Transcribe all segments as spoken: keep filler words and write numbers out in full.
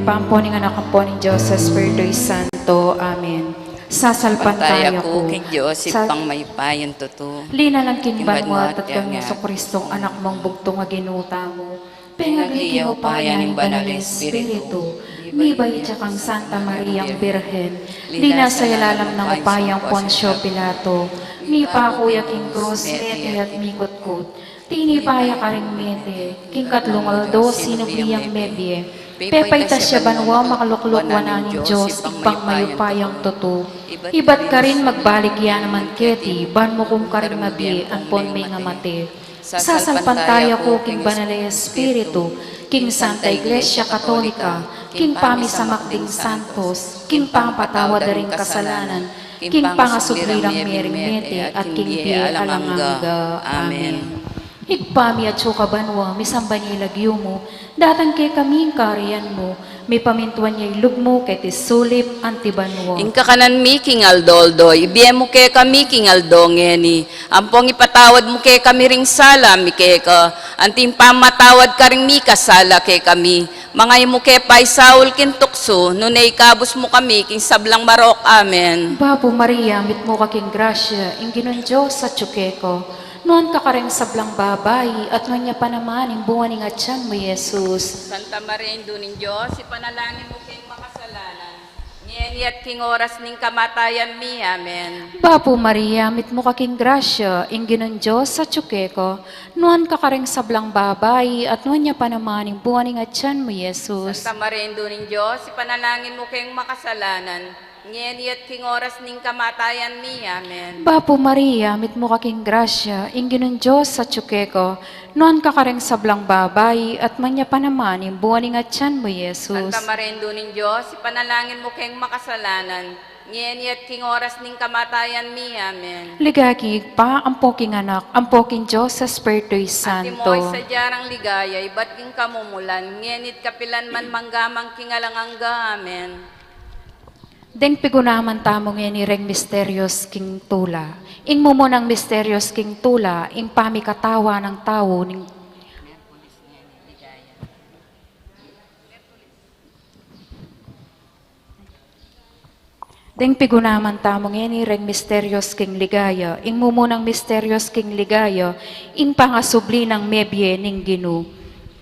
Ibpa, ampo ning Anak, ampo ning Dios Espiritu Santo. Amen. Sasalpantaya ku king Dios, Ibpang mayupayang tutu, linalang king banua at kang Jesucristo, Anak mung bugtung a Ginu tamu. Pengagli king upaya ning Banal Espiritu, mibait ya kang Santa Mariang Birhen, linasa ya lalam ning upayang Poncio Pilato, mipaku ya king krus, mete at mikutkut. Tinipa ya karing mete, king katlung aldo sinubli yang mebie. Pepaitas ya banua, makalukluk wanan ning Dios, Ibpang mayupayang tutu. Ibat karin magbalik ya naman keti, ban mukum karing mabie ampon mengamate. Sasalpantaya ku king Banal a Espiritu, king Santa Iglesia Katolika, king pamisamak ding santos, king pangapatawad da ring kasalanan, king pangasubli rang mie ring mete, at king bie alang angga. Amen. Ibpa mi, atsu ka banua, misamban ya ing lagyu mu, datang kekami ing kayarian mu, mipamintuan ya ing lub mu keti sulip anti banua. Ing kakanan mi king aldo-aldo, ibie mu kekami king aldo ngeni, ampong ipatawad mu kekami ring sala mi keka, anti ing pamamatawad karing mikasala kekami. Manga e mu ke paisaul king tuksu, nune ikabus mu kami king sablang marok. Amen. Bapu Maria, mitmu ka king grasya, ing Ginung Dios atsu keka. Nuan ka karing sablang babai, at nuan ya pa naman ing bunga ning atian mu, Jesus. Santa Maria, Indu ning Dios, ipanalangin mu keng makasalanan, ngeni at king oras ning kamatayan mi. Amen. Bapu Maria, mitmu ka king grasya, ing Ginung Dios atsu keka. Nuan ka karing sablang babai, at nuan ya pa naman ing bunga ning atian mu, Jesus. Santa Maria, Indu ning Dios, ipanalangin mu keng makasalanan, ngeni at king oras ning kamatayan mi. Amen. Bapu Maria, mitmu ka king grasya, ing Ginung Dios atsu keka. Nuan ka karing sablang babai, at nuan ya pa naman ing bunga ning atian mu, Jesus. Santa Maria, Indu ning Dios, ipanalangin mu keng makasalanan, ngeni at king oras ning kamatayan mi. Amen. Ligaya king Ibpa, ampo king Anak, ampo king Dios Espiritu Santo. Antimo ing sadya nang ligaya, ibat king kamumulan, ngeni at kapilan man, mangga man king alang angga. Amen. Deng pigunaman tamu ngeni reng misterios king tula. Ing mumunang misterios king tula, ing pamikatawan ning tau ning Deng pigunaman tamu ngeni reng misterios king ligaya, ing mumunang misterios king ligaya, ing pangasubli nang mebie ning Ginu.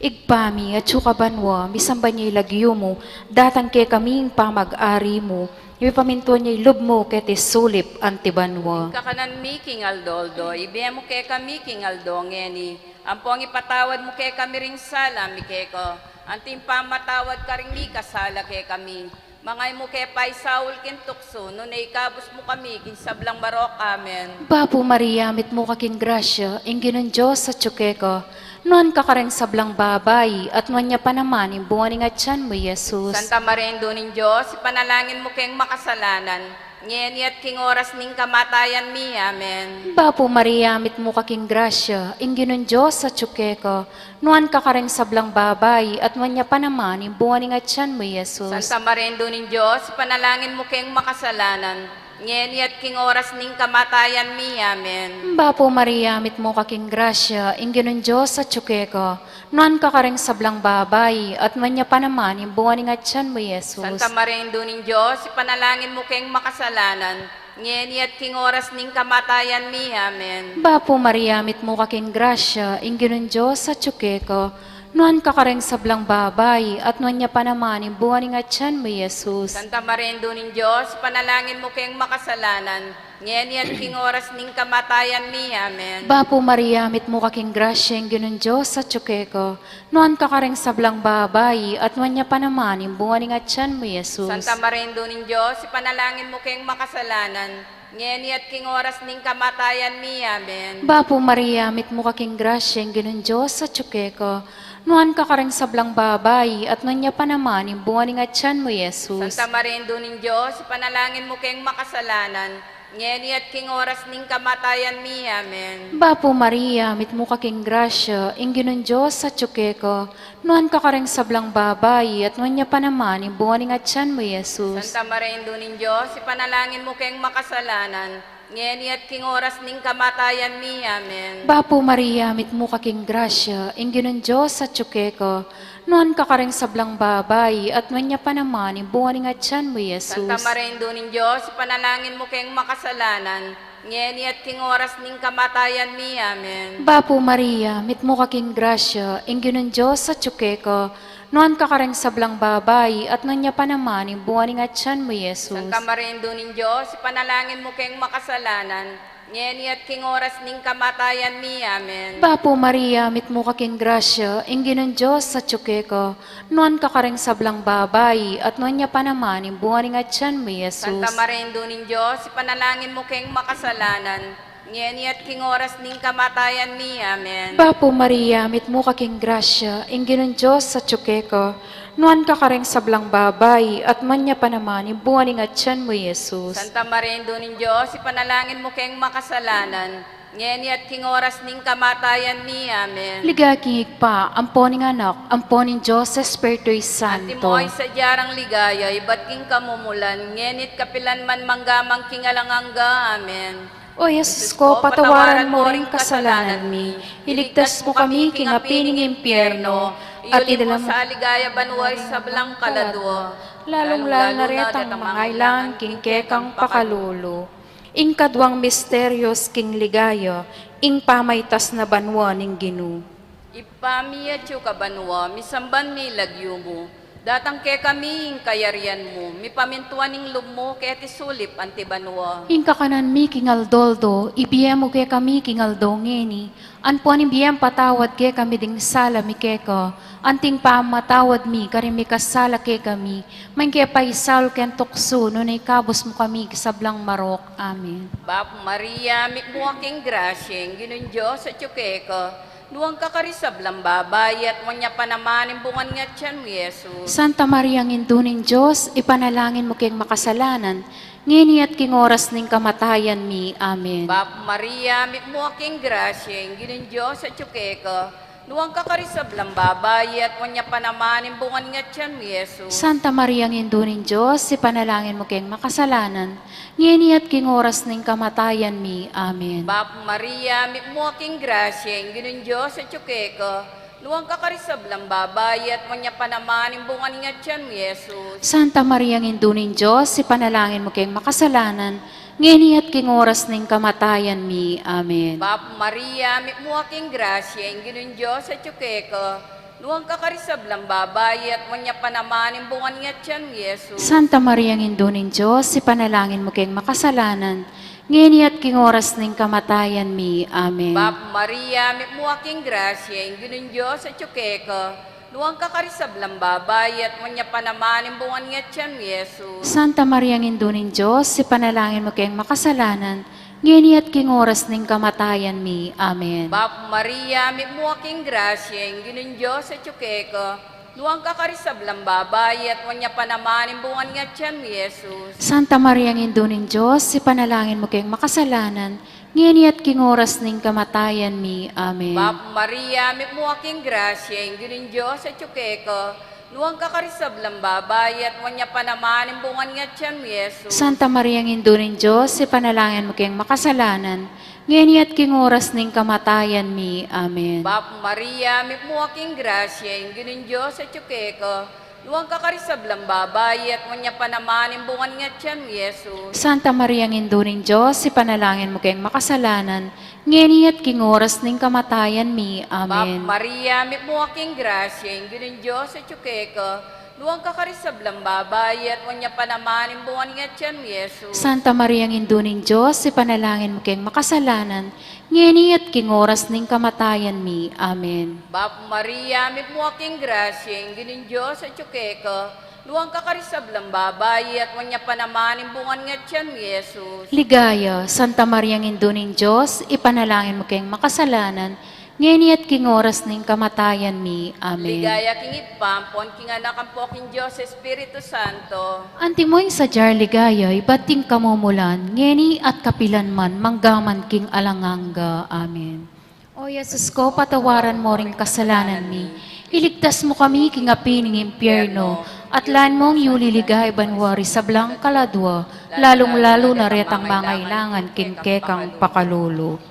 Ibpa mi, atsu ka banua, misamban ya ing lagyu mu, datang kekami ing pamag-ari mu, mipamintuan ya ing lub mu keti sulip anti banua. Ing kakanan mi king aldo-aldo, ibie mu kekami king aldo ngeni, ampong ipatawad mu kekami ring sala mi keka, anti ing pamamatawad karing mikasala kekami. Manga e mu ke paisaul king tuksu, nune ikabus mu kami king sablang marok. Amen. Bapu Maria, mitmu ka king grasya, ing Ginung Dios atsu keka. Nuan ka karing sablang babai, at nuan ya pa naman ing bunga ning atian mu, Jesus. Santa Maria, Indu ning Dios, ipanalangin mu keng makasalanan, ngeni at king oras ning kamatayan mi. Amen. Bapu Maria, mitmu ka king grasya, ing Ginung Dios atsu keka. Nuan ka karing sablang babai, at nuan ya pa naman ing bunga ning atian mu, Jesus. Santa Maria, Indu ning Dios, ipanalangin mu keng makasalanan, ngeni at king oras ning kamatayan mi. Amen. Bapu Maria, mitmu ka king grasya, ing Ginung Dios atsu keka. Nuan ka karing sablang babai, at nuan ya pa naman ing bunga ning atian mu, Jesus. Santa Maria, Indu ning Dios, ipanalangin mu keng makasalanan, ngeni at king oras ning kamatayan mi. Amen. Bapu Maria, mitmu ka king grasya, ing Ginung Dios atsu keka. Nuan ka karing sablang babai, at nuan ya pa naman ing bunga ning atian mu, Jesus. Santa Maria, Indu ning Dios, ipanalangin mu keng makasalanan, ngeni at king oras ning kamatayan mi. Amen. Bapu Maria, mitmu ka king grasya, ing Ginung Dios atsu keka. Nuan ka karing sablang babai, at nuan ya pa naman ing bunga ning atian mu, Jesus. Santa Maria, Indu ning Dios, ipanalangin mu keng makasalanan, ngeni at king oras ning kamatayan mi. Amen. Bapu Maria, mitmu ka king grasya, ing Ginung Dios atsu keka. Nuan ka karing sablang babai, at nuan ya pa naman ing bunga ning atian mu, Jesus. Santa Maria, Indu ning Dios, ipanalangin mu keng makasalanan, ngeni at king oras ning kamatayan mi. Amen. Bapu Maria, mitmu ka king grasya, ing Ginung Dios atsu keka. Nuan ka karing sablang babai, at nuan ya pa naman ing bunga ning atian mu, Jesus. Santa Maria, Indu ning Dios, ipanalangin mu keng makasalanan, ngeni at king oras ning kamatayan mi. Amen. Bapu Maria, mitmu ka king grasya, ing Ginung Dios atsu keka. Nuan ka karing sablang babai, at nuan ya pa naman ing bunga ning atian mu, Jesus. Santa Maria, Indu ning Dios, ipanalangin mu keng makasalanan, ngeni at king oras ning kamatayan mi. Amen. Bapu Maria, mitmu ka king grasya, ing Ginung Dios atyu keka, nuan ka karing sablang babai, at nuan ya pa naman ing bunga ning atian mu, Jesus. Santa Maria, Indu ning Dios, ipanalangin mu keng makasalanan, ngeni at king oras ning kamatayan mi. Amen. Bapu Maria, mitmu ka king grasya, ing Ginung Dios atyu keka, nuan ka karing sablang babai, at nuan ya pa naman ing bunga ning atian mu, Jesus. Santa Maria, Indu ning Dios, ipanalangin mu keng makasalanan, ngeni at king oras ning kamatayan mi. Amen. Bapu Maria, mitmu ka king grasya, ing Ginung Dios atyu keka, nuan ka karing sablang babai, at nuan ya pa naman ing bunga ning atian mu, Jesus. Santa Maria, Indu ning Dios, ipanalangin mu keng makasalanan, ngeni at king oras ning kamatayan mi. Amen. Ligaya king Ibpa, ampo ning Anak, ampo ning Dios Espiritu Santo. Antimo ing sadya rang ligaya, ibat king kamumulan, ngeni at kapilan man, mangga man king alang angga. Amen. O Jesus ko, patawaran mu ring kasalanan mi, iligtas mu kami king api ning impyerno, at idala mu sa ligaya banua ring sablang kaladua, lalung-lalu na retang mangailangan king kekang pakalulu. Ing kaduang misteryos king ligaya, ing pamaitas na banua ning Ginu. Ibpa mi atyu ka banua, misamban ya ing lagyu mu, datang kekami ing kayarian mu, mipamintuan ing lub mu keti sulip anti banua. Ing kakanan mi king aldo-aldo, ibie mu kekami king aldo ngeni, ampo ing ibie mu patawad kekami ding sala mi keka, anti ing pamamatawad mi karing mikasala kekami, e mu ke paisaul king tuksu, nune ikabus mu kami king sablang marok. Amen. Bapu Maria, mitmu ka king grasya, ing Ginung Dios atyu keka, nuan ka karing sablang babai, at nuan ya pa naman ing bunga ning atian mu, Jesus. Santa Maria, Indu ning Dios, ipanalangin mu keng makasalanan, ngeni at king oras ning kamatayan mi. Amen. Bapu Maria, mitmu ka king grasya, ing Ginung Dios atyu keka, nuan ka karing sablang babai, at nuan ya pa naman ing bunga ning atian mu, Jesus. Santa Maria, Indu ning Dios, ipanalangin mu keng makasalanan, ngeni at king oras ning kamatayan mi. Amen. Bapu Maria, mitmu ka king grasya, ing Ginung Dios atyu keka, nuan ka karing sablang babai, at nuan ya pa naman ing bunga ning atian mu, Jesus. Santa Maria, Indu ning Dios, ipanalangin mu keng makasalanan, ngeni at king oras ning kamatayan mi. Amen. Bapu Maria, mitmu ka king grasya, ing Ginung Dios atyu keka, nuan ka karing sablang babai, at nuan ya pa naman ing bunga ning atian mu, Jesus. Santa Maria, Indu ning Dios, ipanalangin mu keng makasalanan, ngeni at king oras ning kamatayan mi. Amen. Bapu Maria, mitmu ka king grasya, ing Ginung Dios atyu keka, nuan ka karing sablang babai, at nuan ya pa naman ing bunga ning atian mu, Jesus. Santa Maria, Indu ning Dios, ipanalangin mu keng makasalanan, ngeni at king oras ning kamatayan mi. Amen. Bapu Maria, mitmu ka king grasya, ing Ginung Dios atyu keka, nuan ka karing sablang babai, at nuan ya pa naman ing bunga ning atian mu, Jesus. Santa Maria, Indu ning Dios, ipanalangin mu keng makasalanan, ngeni at king oras ning kamatayan mi. Amen. Bapu Maria, mitmu ka king grasya, ing Ginung Dios atyu keka, nuan ka karing sablang babai, at nuan ya pa naman ing bunga ning atian mu, Jesus. Santa Maria, Indu ning Dios, ipanalangin mu keng makasalanan, ngeni at king oras ning kamatayan mi. Amen. Bapu Maria, mitmu ka king grasya, ing Ginung Dios atyu keka, nuan ka karing sablang babai, at nuan ya pa naman ing bunga ning atian mu, Jesus. Santa Maria, Indu ning Dios, ipanalangin mu keng makasalanan, ngeni at king oras ning kamatayan mi. Amen. Bapu Maria, mitmu ka king grasya, ing Ginung Dios atyu keka, nuan ka karing sablang babai, at nuan ya pa naman ing bunga ning atian mu, Jesus. Santa Maria, Indu ning Dios, ipanalangin mu keng makasalanan, ngeni at king oras ning kamatayan mi. Amen. Bapu Maria, mitmu ka king grasya, ing Ginung Dios atyu keka, nuan ka karing sablang babai, at nuan ya pa naman ing bunga ning atian mu, Jesus. Ligaya, Santa Maria, Indu ning Dios, ipanalangin mu keng makasalanan, ngeni at king oras ning kamatayan mi. Amen. Ligaya king Ibpa, ampon king Anak, ampo king Dios Espiritu Santo. Antimo ing sadyang ligaya, ibat king kamumulan, ngeni at kapilan man, manggaman king alang angga. Amen. O Jesus ko, patawaran mo ring kasalanan mi. Iligtas mo kami king api ning impyerno, at lain mong yuliligaya banua ring sablang kaladua, lalung-lalu na retang mangailangan king kekang pakalulu.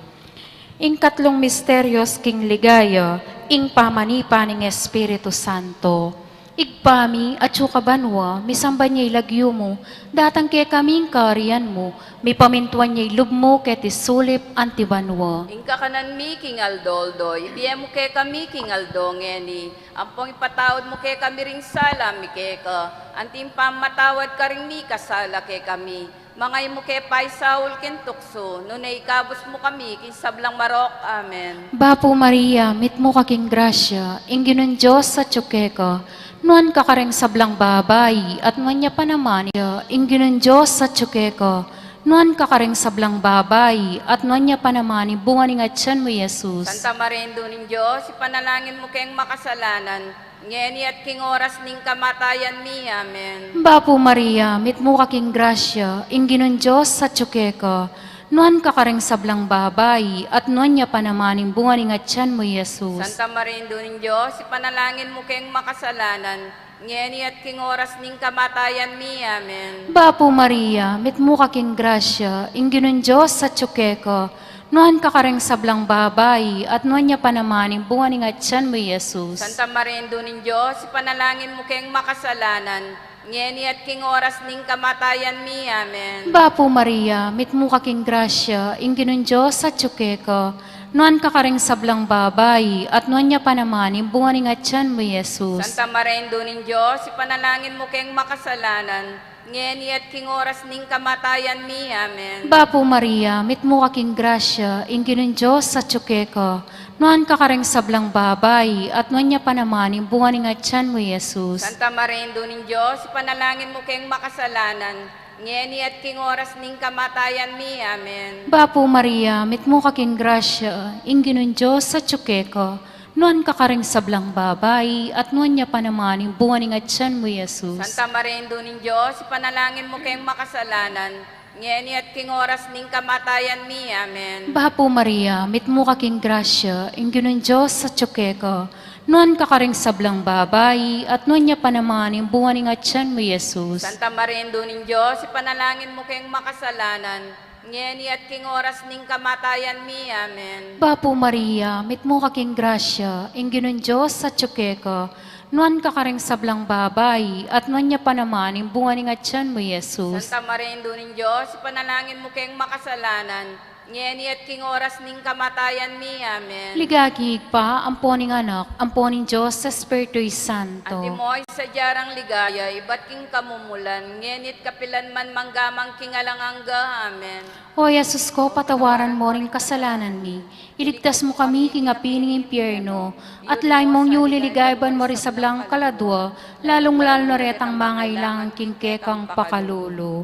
Ing katlung misteryos king ligaya, Ing pamanipa ning Espiritu Santo. Ibpa mi, atsu ka banua, misamban ya ing lagyu mu, datang kekami ing kayarian mu, mipamintuan ya ing lub mu keti sulip anti banua. Ing kakanan mi king aldo-aldo, ibie mu kekami king aldo ngeni, ampong ipatawad mu kekami ring sala mi keka, anti ing pamamatawad karing mikasala kekami. Manga e mu ke paisaul king tuksu, nune ikabus mu kami king sablang marok. Amen. Bapu Maria, mitmu ka king grasya, ing Ginung Dios atyu keka, nuan ka karing sablang babai, at nuan ya pa naman ing Ginung Dios atyu keka, nuan ka karing sablang babai, at nuan ya pa naman ing bunga ning atyan mu, Jesus. Santa Maria, Indu ning Dios, ipanalangin mu keng makasalanan, ngeni at king oras ning kamatayan mi. Amen. Bapu Maria, mitmu ka king grasya, ing Ginung Dios atyu keka, nuan ka karing sablang babai, at nuan ya pa naman ing bunga ning atyan mu, Jesus. Santa Maria, Indu ning Dios, ipanalangin mu keng makasalanan, ngeni at king oras ning kamatayan mi. Amen. Bapu Maria, mitmu ka king grasya, ing Ginung Dios atyu keka, nuan ka karing sablang babai, at nuan ya pa naman ing bunga ning atyan mu, Jesus. Santa Maria, Indu ning Dios, ipanalangin mu keng makasalanan, ngeni at king oras ning kamatayan mi. Amen. Bapu Maria, mitmu ka king grasya, ing Ginung Dios atyu keka, nuan ka karing sablang babai, at nuan ya pa naman ing bunga ning atyan mu, Jesus. Santa Maria, Indu ning Dios, ipanalangin mu keng makasalanan, ngeni at king oras ning kamatayan mi. Amen. Bapu Maria, mitmu ka king grasya, ing Ginung Dios atyu keka, nuan ka karing sablang babai, at nuan ya pa naman ing bunga ning atyan mu, Jesus. Santa Maria, Indu ning Dios, ipanalangin mu keng makasalanan, ngeni at king oras ning kamatayan mi. Amen. Bapu Maria, mitmu ka king grasya, ing Ginung Dios atyu keka, nuan ka karing sablang babai, at nuan ya pa naman ing bunga ning atyan mu, Jesus. Santa Maria, Indu ning Dios, ipanalangin mu keng makasalanan, ngeni at king oras ning kamatayan mi. Amen. Bapu Maria, mitmu ka king grasya, ing Ginung Dios atyu keka, nuan ka karing sablang babai, at nuan ya pa naman ing bunga ning atyan mu, Jesus. Santa Maria, Indu ning Dios, ipanalangin mu keng makasalanan, ngeni at king oras ning kamatayan mi. Amen. Bapu Maria, mitmu ka king grasya, ing Ginung Dios atyu keka, nuan ka karing sablang babai, at nuan ya pa naman ing bunga ning atyan mu, Jesus. Santa Maria, Indu ning Dios, ipanalangin mu keng makasalanan, ngeni at king oras ning kamatayan mi. Amen. Ligaya king Ibpa, ampo ning Anak, ampo ning Dios Espiritu Santo. Antimo ing sadya rang ligaya, ibat king kamumulan, ngeni at kapilan man, mangga man king alang angga. Amen. O Jesus ko, patawaran mu ring kasalanan mi, iligtas mu kami king api ning impyerno, at lain mung yuli ligaya banua ring sablang kaladua, lalung-lalu na retang mangailangan king kekang pakalulu.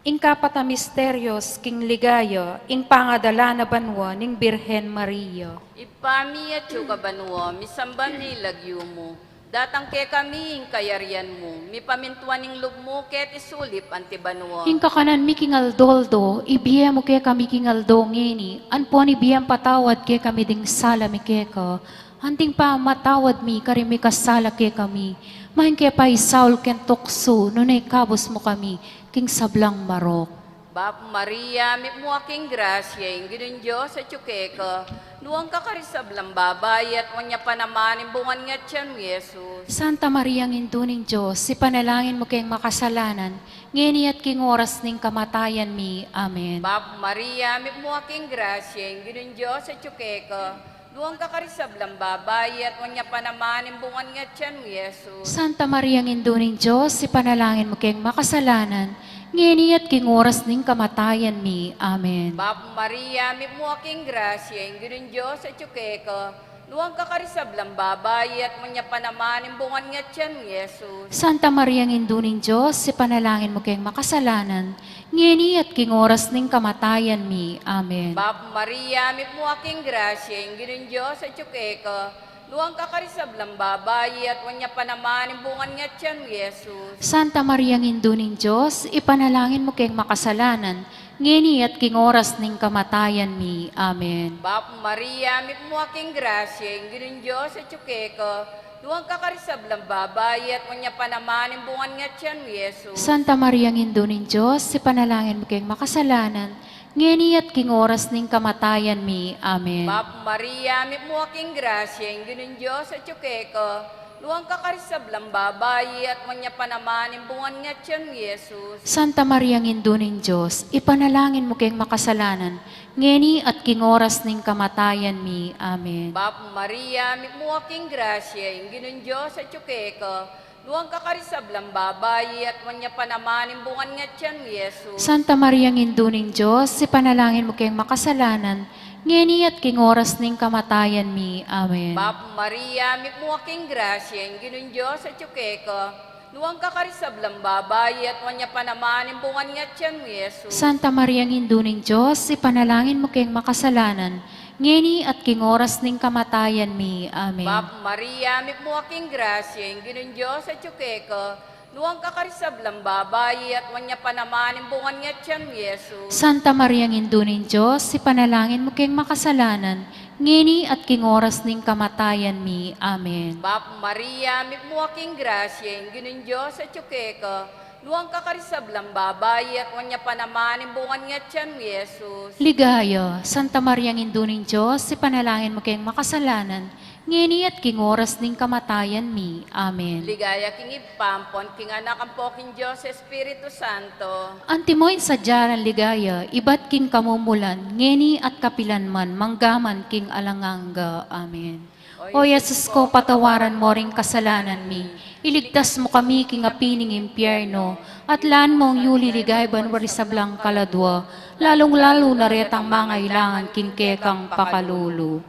Ing kapat a misteryos king ligaya, ing pangadala na banua ning Birhen Maria. Ibpa mi, atsu ka banua, misamban ya ing lagyu mu, datang kekami ing kayarian mu, mipamintuan ing lub mu keti sulip anti banua. Ing kakanan mi king aldo-aldo, ibie mu kekami king aldo ngeni, ampon ibie mu patawad kekami ding sala mi keka, anti ing pamamatawad mi karing mikasala kekami, manga e mu ke paisaul king tuksu, nune ikabus mu kami king sablang marok. Bapu Maria, mitmu ka king grasya, ing Ginung Dios atyu keka, nuan ka karing sablang babai, at nuan ya pa naman ing bunga ning atyan mu, Jesus. Santa Maria, Indu ning Dios, ipanalangin mu keng makasalanan, ngeni at king oras ning kamatayan mi. Amen. Bapu Maria, mitmu ka king grasya, ing Ginung Dios atyu keka, nuan ka karing sablang babai, at nuan ya pa naman ing bunga ning atyan mu, Jesus. Santa Maria, Indu ning Dios, ipanalangin mu keng makasalanan, ngeni at king oras ning kamatayan mi. Amen. Bapu Maria, mitmu ka king grasya, ing Ginung Dios atyu keka, nuan ka karing sablang babai, at nuan ya pa naman ing bunga ning atyan mu, Jesus. Santa Maria, Indu ning Dios, ipanalangin mu keng makasalanan, ngeni at king oras ning kamatayan mi. Amen. Bapu Maria, mitmu ka king grasya, ing Ginung Dios atyu keka, nuan ka karing sablang babai, at nuan ya pa naman ing bunga ning atyan mu, Jesus. Santa Maria, Indu ning Dios, ipanalangin mu keng makasalanan, ngeni at king oras ning kamatayan mi. Amen. Bapu Maria, mitmu ka king grasya, ing Ginung Dios atyu keka, nuan ka karing sablang babai, at nuan ya pa naman ing bunga ning atyan mu, Jesus. Santa Maria, Indu ning Dios, ipanalangin mu keng makasalanan, ngeni at king oras ning kamatayan mi. Amen. Bapu Maria, mitmu ka king grasya, ing Ginung Dios atyu keka, nuan ka karing sablang babai, at nuan ya pa naman ing bunga ning atyan mu, Jesus. Santa Maria, Indu ning Dios, ipanalangin mu keng makasalanan, ngeni at king oras ning kamatayan mi. Amen. Bapu Maria, mitmu ka king grasya, ing Ginung Dios atyu keka, nuan ka karing sablang babai, at nuan ya pa naman ing bunga ning atyan mu, Jesus. Santa Maria, Indu ning Dios, ipanalangin mu keng makasalanan, ngeni at king oras ning kamatayan mi. Amen. Bapu Maria, mitmu ka king grasya, ing Ginung Dios atyu keka, nuan ka karing sablang babai, at nuan ya pa naman ing bunga ning atyan mu, Jesus. Santa Maria, Indu ning Dios, ipanalangin mu keng makasalanan, ngeni at king oras ning kamatayan mi. Amen. Bapu Maria, mitmu ka king grasya, ing Ginung Dios atyu keka, nuan ka karing sablang babai, at nuan ya pa naman ing bunga ning atyan mu, Jesus. Santa Maria, Indu ning Dios, ipanalangin mu keng makasalanan, ngeni at king oras ning kamatayan mi. Amen. Bapu Maria, mitmu ka king grasya, ing Ginung Dios atyu keka, nuan ka karing sablang babai, at nuan ya pa naman ing bunga ning atyan mu, Jesus. Ligaya, Santa Maria, Indu ning Dios, ipanalangin mu keng makasalanan, ngeni at king oras ning kamatayan mi. Amen. Ligaya king Ibpa, ampo king Anak, ampo king Dios Espiritu Santo. Antimo ing sadya nang ligaya, ibat king kamumulan, ngeni at kapilan man, mangga man king alang angga. Amen. O Jesus ko, patawaran mo ring kasalanan mi, iligtas mo kami king api ning impyerno, at ilaan mo king ligaya banua ring sablang kaladua, lalung-lalu na retang mangailangan king kekang pakalulu.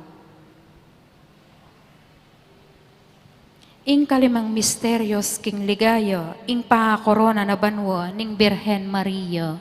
Ing kalimang misterios king ligaya, ing pakakorona na banua ning Birhen Maria.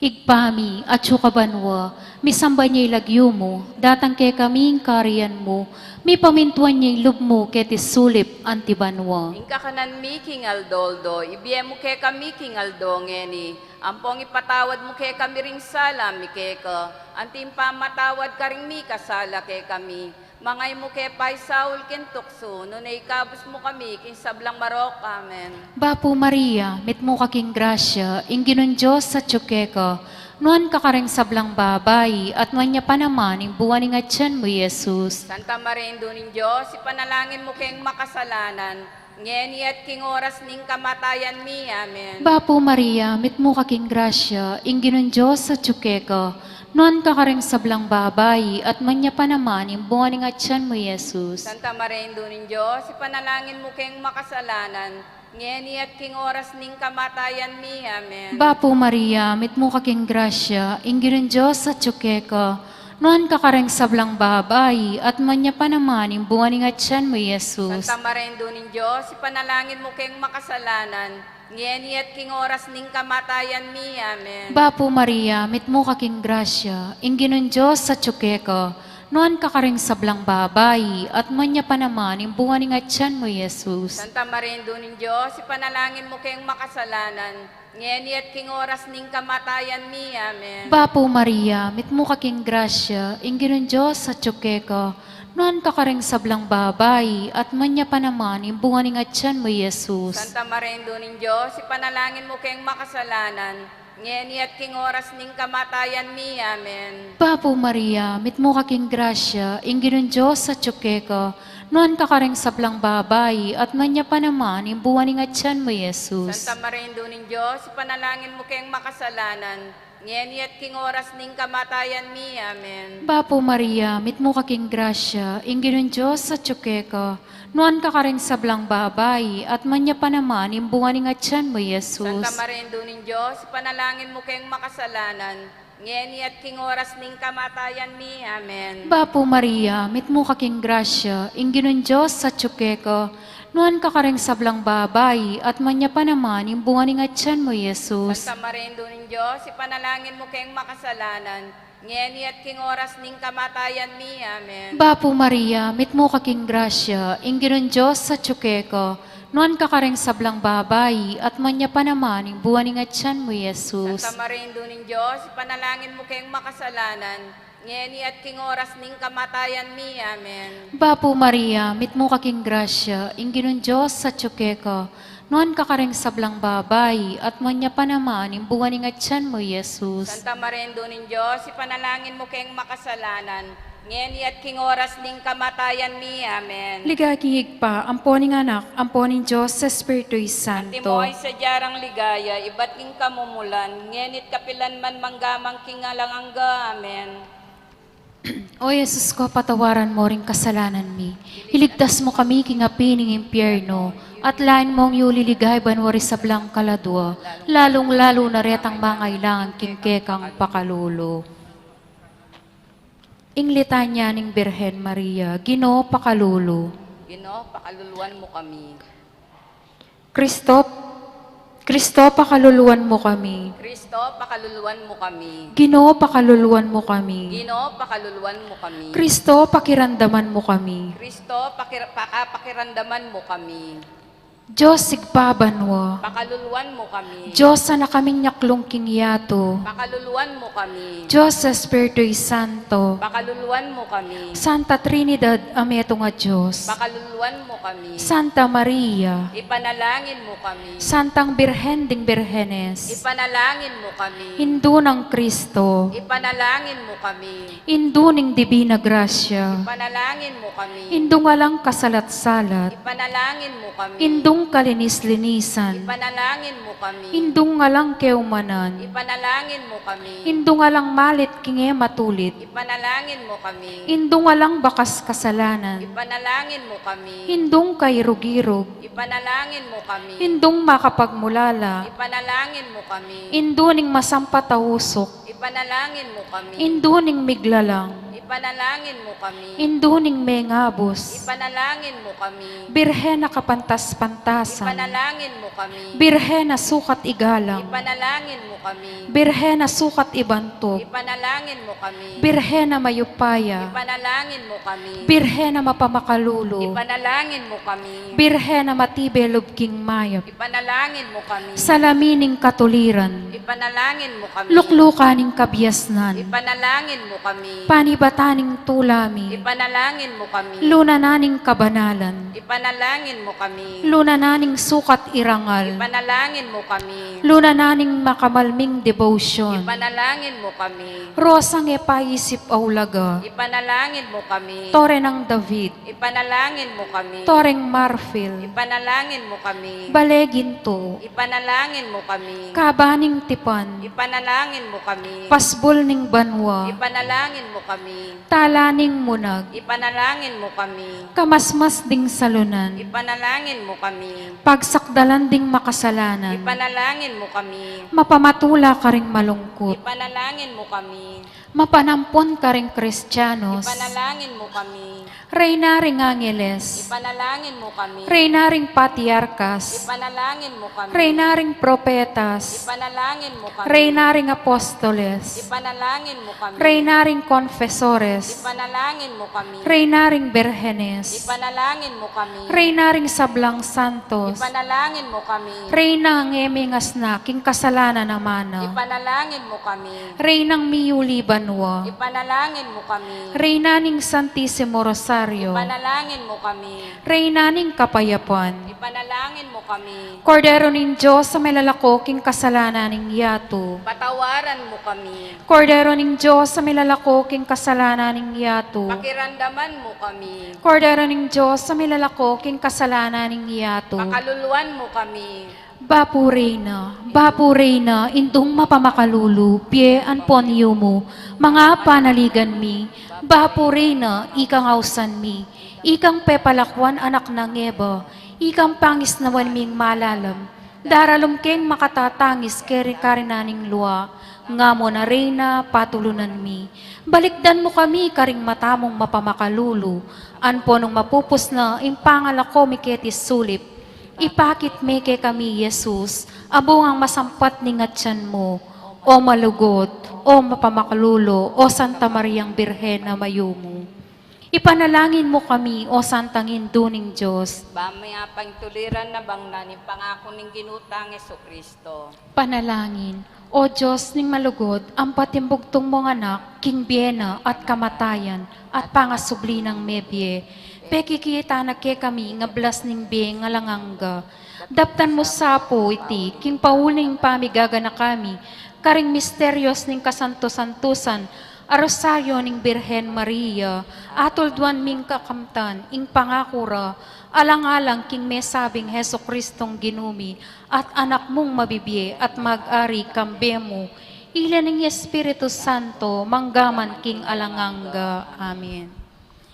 Ibpa mi, atsu ka banua, misamban ya ing lagyu mu, datang kekami ing kayarian mu, mipamintuan ya ing lub mu keti sulip anti banua. Ing kakanan mi king aldo-aldo, ibie mu kekami king aldo ngeni, ampong ipatawad mu kekami ring sala mi keka, anti ing pamamatawad karing mikasala kekami, manga e mu ke paisaul king tuksu, nune ikabus mu kami king sablang marok. Amen. Bapu Maria, mitmu ka king grasya, ing Ginung Dios atyu keka, nuan ka karing sablang babai, at nuan ya pa naman ing bunga ning atyan mu, Jesus. Santa Maria, Indu ning Dios, ipanalangin mu keng makasalanan, ngeni at king oras ning kamatayan mi. Amen. Bapu Maria, mitmu ka king grasya, ing Ginung Dios atyu keka, nuan ka karing sablang babai, at nuan ya pa naman ing bunga ning atyan mu, Jesus. Santa Maria, Indu ning Dios, ipanalangin mu keng makasalanan, ngeni at king oras ning kamatayan mi. Amen. Bapu Maria, mitmu ka king grasya, ing Ginung Dios atyu keka, nuan ka karing sablang babai, at nuan ya pa naman ing bunga ning atyan mu, Jesus. Santa Maria, Indu ning Dios, ipanalangin mu keng makasalanan, ngeni at king oras ning kamatayan mi. Amen. Bapu Maria, mitmu ka king grasya, ing Ginung Dios atyu keka, nuan ka karing sablang babai, at nuan ya pa naman ing bunga ning atyan mu, Jesus. Santa Maria, Indu ning Dios, ipanalangin mu keng makasalanan, ngeni at king oras ning kamatayan mi. Amen. Bapu Maria, mitmu ka king grasya, ing Ginung Dios atyu keka, nuan ka karing sablang babai, at nuan ya pa naman ing bunga ning atyan mu, Jesus. Santa Maria, Indu ning Dios, ipanalangin mu keng makasalanan, ngeni at king oras ning kamatayan mi. Amen. Bapu Maria, mitmu ka king grasya, ing Ginung Dios atyu keka, nuan ka karing sablang babai, at nuan ya pa naman ing bunga ning atyan mu, Jesus. Santa Maria, Indu ning Dios, ipanalangin mu keng makasalanan, ngeni at king oras ning kamatayan mi. Amen. Bapu Maria, mitmu ka king grasya, ing Ginung Dios atyu keka, nuan ka karing sablang babai, at nuan ya pa naman ing bunga ning atyan mu, Jesus. Santa Maria, Indu ning Dios, ipanalangin mu keng makasalanan, ngeni at king oras ning kamatayan mi. Amen. Bapu Maria, mitmu ka king grasya, ing Ginung Dios atyu keka, nuan ka karing sablang babai, at nuan ya pa naman ing bunga ning atyan mu, Jesus. Santa Maria, Indu ning Dios, ipanalangin mu keng makasalanan, ngeni at king oras ning kamatayan mi. Amen. Bapu Maria, mitmu ka king grasya, ing Ginung Dios atyu keka, nuan ka karing sablang babai, at nuan ya pa naman ing bunga ning atyan mu, Jesus. Santa Maria, Indu ning Dios, ipanalangin mu keng makasalanan, ngeni at king oras ning kamatayan mi. Amen. Bapu Maria, mitmu ka king grasya, ing Ginung Dios atyu keka, Nuan ka karing sablang babai, at nuan ya pa naman ing bunga ning atian mu, Jesus. Santa Maria, Indu ning Dios, ipanalangin mu keng makasalanan, ngeni at king oras ning kamatayan mi. Amen. Ligaya king Ibpa, ampo ning Anak, ampo ning Dios Espiritu Santo. Antimo ing sadya rang ligaya ibat king kamumulan, ngeni at kapilan man, mangga man king alang angga. Amen. O Jesus ko, patawaran mu ring kasalanan mi. Iligtas mu kami king api ning impyerno, at lain mung yuliligaya banua ring sablang kaladua, lalung-lalu na retang mangailangan king kekang pakalulu. Ing litanya ning Birhen Maria. Ginu, pakalulu. Ginu, pakaluluan mu kami. Kristo, Kristo, pakaluluan mu kami. Kristo, pakaluluan mu kami. Ginu, pakaluluan mu kami. Ginu, pakaluluan mu kami. Kristo, pakiramdaman mu kami. Kristo, pakir-, paka-, pakiramdaman mu kami. Dios Ibpa banua. Pakaluluan mu kami. Dios Anak a minyaklung king yatu. Pakaluluan mu kami. Dios Espiritu Santo. Pakaluluan mu kami. Santa Trinidad a metung a Dios. Pakaluluan mu kami. Santa Maria. Ipanalangin mu kami. Santang Birhen ding Birhenes. Ipanalangin mu kami. Indu nang Kristo. Ipanalangin mu kami. Indu ning Dibina Grasya. Ipanalangin mu kami. Indung alang kasalat-salat. Ipanalangin mu kami. Indung kalinis-linisan. Ipanalangin mu kami. Indung alang keumanan. Ipanalangin mu kami. Indung alang malit king e matulit. Ipanalangin mu kami. Indung alang bakas kasalanan. Ipanalangin mu kami. Indung kairug-irug. Ipanalangin mu kami. Indung makapagmulala. Ipanalangin mu kami. Indu ning masampat a usuk. Ipanalangin mu kami. Indu ning miglalang. Ipanalangin mu kami. Indu ning mengabus. Ipanalangin mu kami. Birhen a kapantas-pantasan. Ipanalangin mu kami. Birhen a sukat igalang. Ipanalangin mu kami. Birhen a sukat ibantug. Ipanalangin mu kami. Birhen a mayupaya. Ipanalangin mu kami. Birhen a mapamakalulu. Ipanalangin mu kami. Birhen a matibe lub king mayap. Ipanalangin mu kami. Salamin ning katuliran. Ipanalangin mu kami. Luklukan ning kabiasnan. Ipanalangin mu kami. Panibatan ning tula mi. Ipanalangin mu kami. Lunanan ning kabanalan. Ipanalangin mu kami. Lunanan ning sukat irangal. Ipanalangin mu kami. Lunanan ning makamalming debosyon. Ipanalangin mu kami. Rosang e paisip a ulaga. Ipanalangin mu kami. Tore nang David. Ipanalangin mu kami. Toreng marfil. Ipanalangin mu kami. Bale gintu. Ipanalangin mu kami. Kaba ning tipan. Ipanalangin mu kami. Pasbul ning banua. Ipanalangin mu kami. Tala ning munag. Ipanalangin mu kami. Kamasmas ding salunan. Ipanalangin mu kami. Pagsakdalan ding makasalanan. Ipanalangin mu kami. Mapamatula karing malungkut. Ipanalangin mu kami. Mapanampun karing Kristianos. Ipanalangin mu kami. Reyna ring angeles. Ipanalangin mu kami. Reyna ring patriarkas. Ipanalangin mu kami. Reyna ring propetas. Ipanalangin mu kami. Reyna ring apostoles. Ipanalangin mu kami. Reyna ring konfesores. Ipanalangin mu kami. Reyna ring berhenes. Ipanalangin mu kami. Reyna ring sablang santos. Ipanalangin mu kami. Reynang e mengasna king kasalanan a manaw. Ipanalangin mu kami. Reynang miyuli banua. Ipanalangin mu kami. Reyna ning Santisimo Rosario. Ipanalangin mu kami. Reyna ning kapayapan. Ipanalangin mu kami. Kordero ning Dios a milalako king kasalanan ning yatu. Patawaran mu kami. Kordero ning Dios a milalako king kasalanan ning yatu. Pakiramdaman mu kami. Kordero ning Dios a milalako king kasalanan ning yatu. Pakaluluan mu kami. Bapu Reyna, Bapu Reyna, Indung mapamakalulu, bie ampon yumu, manga panaligan mi, Bapu Reyna, ikang ausan mi, ikang pepalakuan anak nang Eva, ikang pangisnawan ming malalam, daralum keng makatatangis keri karinan ning lua, nga mu na Reyna patulunan mi. Balikdan mu kami karing mata mung mapamakalulu, ampo nung mapupus na ing pangalako mi keti sulip, ipakit me kekami i Jesus, a bungang masampat ning atian mu, o malugud, o mapamakalulu, o Santa Mariang Birhen a mayumu. Ipanalangin mu kami, o Santang Indu ning Dios. Ba mayap ing tuliran a bangnan ning pangaku ning Ginu tang Jesucristo. Panalangin. O Dios ning malugud, ampo ing bugtung mung Anak, king bie na at kamatayan, at pangasubli nang mebie, pekikita na kekami ing ablas ning bie ning alang angga. Daptan mu sa pu iti king pauli ning pamigaganaka mi karing misterios ning kasanto-santusan a Rosario ning Birhen Maria, atulduan ming kakamtan ing pangaku ra alang-alang king mesabing Jesucristong Ginu mi at Anak mung mabibie at mag-ari kambe mu, ila ning Espiritu Santo, manggaman king alang angga. Amen.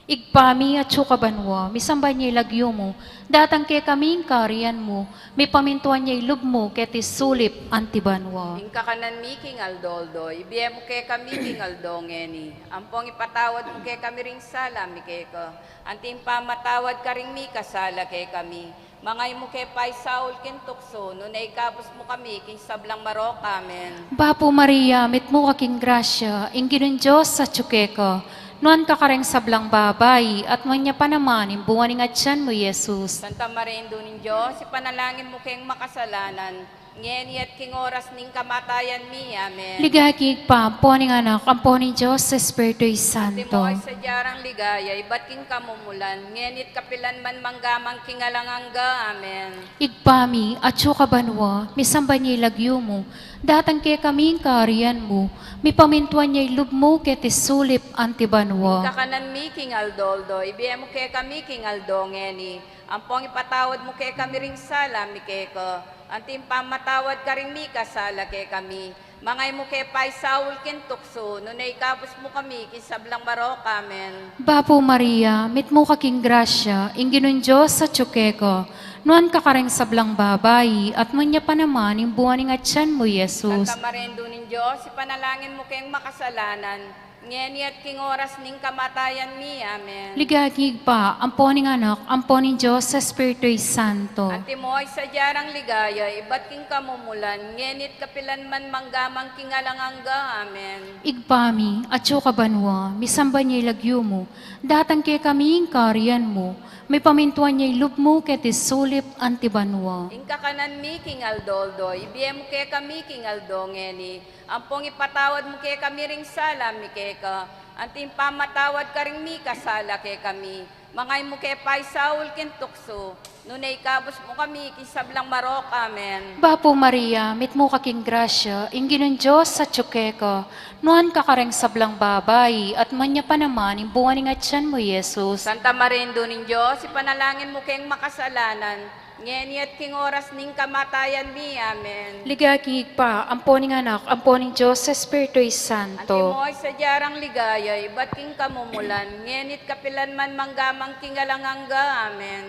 Ibpa mi, atsu ka banua, misamban ya ing lagyu mu, datang kekami ing kayarian mu, mipamintuan ya ing lub mu keti sulip anti banua. Ing kakanan mi king aldo-aldo, ibie mu kekami king aldo ngeni. Ampong ipatawad mu kekami ring sala mi keka, anti ing pamatawad karing mikasala kekami. Manga e mu ke paisaul king tuksu, nune ikabus mu kami king sablang marok. Amen. Bapu Maria, mitmu ka king grasya, ing Ginung Dios atsu keka, nuan ka kareng sablang babai, at nuan ya pa naman ing bunga ning atian mu, Jesus. Santa Maria, Indu ning Dios, ipanalangin mu keng makasalanan, ngeni at king oras ning kamatayan mi. Amen. Ligaya king Ibpa, ampo ning Anak, ampo ning Dios Espiritu Santo. Antimo ing sadya rang ligaya, ibat king kamumulan, ngeni at kapilan man, manggaman king alang angga. Amen. Ibpa mi, atsu ka banua, misamban ya ing lagyu mu, datang kekami ing kayarian mu, mipamintuan ya ing lub mu keti sulip anti banua. Ing kakanan mi king aldo-aldo, ibie mu kekami king aldo ngeni. Ampong ipatawad mu kekami ring sala mi keka, anti ing pamatawad karing mikasala kekami. Manga e mu ke paisaul king tuksu, nune ikabus mu kami king sablang marok. Amen. Bapu Maria, mitmu ka king grasya, ing Ginung Dios atsu keka, nuan ka kareng sablang babai, at nuan ya pa naman ing bunga ning atian mu, Jesus. Santa Maria, Indu ning Dios, ipanalangin mu keng makasalanan, ngeni at king oras ning kamatayan mi. Amen. Ligaya king Ibpa, ampo ning Anak, ampo ning Dios Espiritu Santo. Antimo ing sadya rang ligaya, ibat king kamumulan, ngeni at kapilan man, manggaman king alang angga. Amen. Ibpa mi, atsu ka banua, misamban ya ing lagyu mu, datang kekami ing kayarian mu, mipamintuan ya ing lub mu keti sulip anti banua. Ing kakanan mi king aldo-aldo, ibie mu kekami king aldo ngeni. Ampong ipatawad mu kekami ring sala mi keka, anti ing pamatawad karing mikasala kekami. Manga e mu ke paisaul king tuksu, nune ikabus mu kami king sablang marok. Amen. Bapu Maria, mitmu ka king grasya, ing Ginung Dios atsu keka, nuan ka kareng sablang babai, at nuan ya pa naman ing bunga ning atian mu, Jesus. Santa Maria, Indu ning Dios, ipanalangin mu keng makasalanan, ngeni at king oras ning kamatayan mi. Amen. Ligaya king Ibpa, ampo ning Anak, ampo ning Dios Espiritu Santo. Antimo ing sadya rang ligaya, ibat king kamumulan, ngeni at kapilan man, manggaman king alang angga. Amen.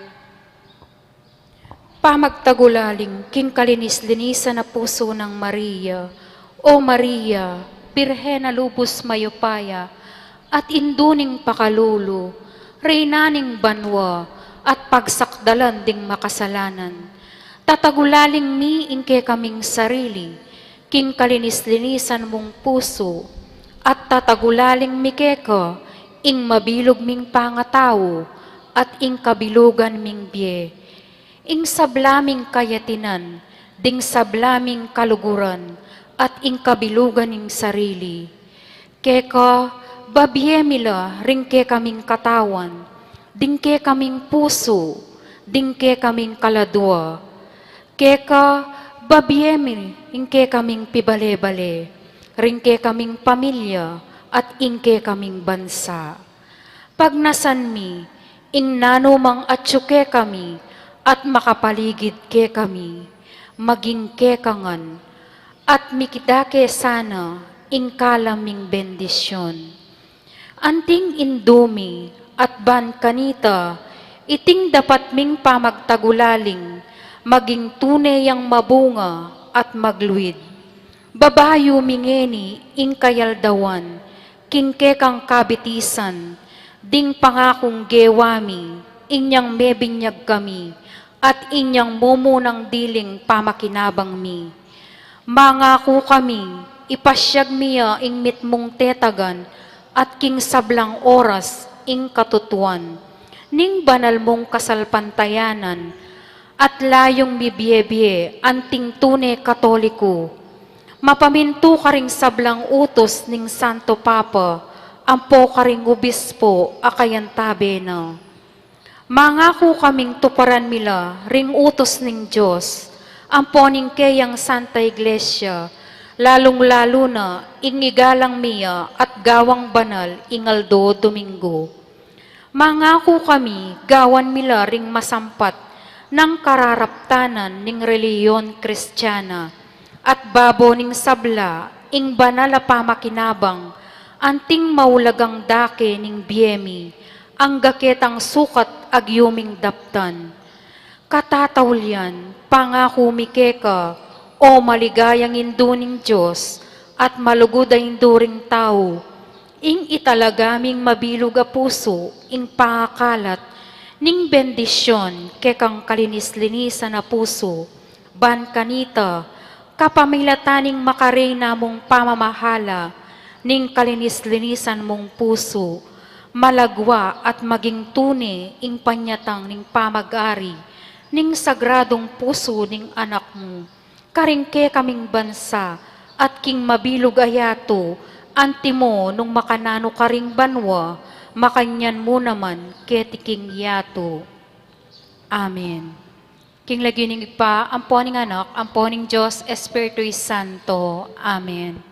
Pamagtagulaling king kalinis-linisan a pusu nang Maria. O Maria, Birhen a lubus mayupaya, at indu ning pakalulu, reyna ning banua, at pagsakdalan ding makasalanan. Tatagulaling mi ing kekaming sarili, king kalinis-linisan mung pusu, at tatagulaling mi keka, ing mabilug ming pangatau, at ing kabilugan ming bie. Ing sabla ming kayatinan, ding sabla ming kaluguran, at ing kabilugan ning sarili. Keka, babie mi la ring kekaming katawan, ding kekaming pusu, ding kekaming kaladua. Keka, babie mi ring kekaming pibale-bale, ring kekaming pamilya, at ing kekaming bansa. Pagnasan mi ing nanumang atyu kekami at makapaligid kekami, maging keka ngan, at mikita ke sana ing kalam ming bendisyon. Anting indu mi at ban kanita, iting dapat ming pamagtagulaling, maging tune yang mabunga at magluid. Babayu mi ngeni ing kayaldawan, king kekang kabitisan, ding pangakung gewa mi, inyang mebinyag kami, at inyang mumunang diling pamakinabang mi. Mangaku kami, ipasyag mi ya ing mitmung tetagan, at king sablang oras ing katutuan, ning banal mung kasalpantayanan, at layung mibie-bie anting tune Katoliko. Mapamintu karing sablang utus ning Santo Papa, ampo karing obispo a kayantabe na. Mangaku kaming tuparan mi la ring utus ning Dios, ampo ning keyang Santa Iglesia, lalung-lalu na ing igalang mi ya at gawang banal ing aldo Domingo. Mangaku kami gawan mi la ring masampat nang kararaptanan ning relihiyon Kristiana, at babo ning sabla ing banal a pamakinabang, anting maulagang dake ning bie mi, angga ketang sukat agyu ming daptan. Katataulian, pangaku mi keka, o maligayang Indu ning Dios, at malugud a Indu ring tau, ing italaga ming mabilug a pusu ing pangakalat ning bendisyon kekang kalinis-linisan a pusu, ban kanita, kapamilatan ning makareyna mung pamamahala ning kalinis-linisan mung pusu, malagwa at maging tune ing panyatang ning pamag-ari ning sagradung pusu ning Anak mu, karing kekaming bansa at king mabilug a yatu, antimo nung makananu karing banua, makanyan mu naman keti king yatu. Amen. King lagyu ning Ibpa, ampo ning Anak, ampo ning Dios Espiritu Santo. Amen.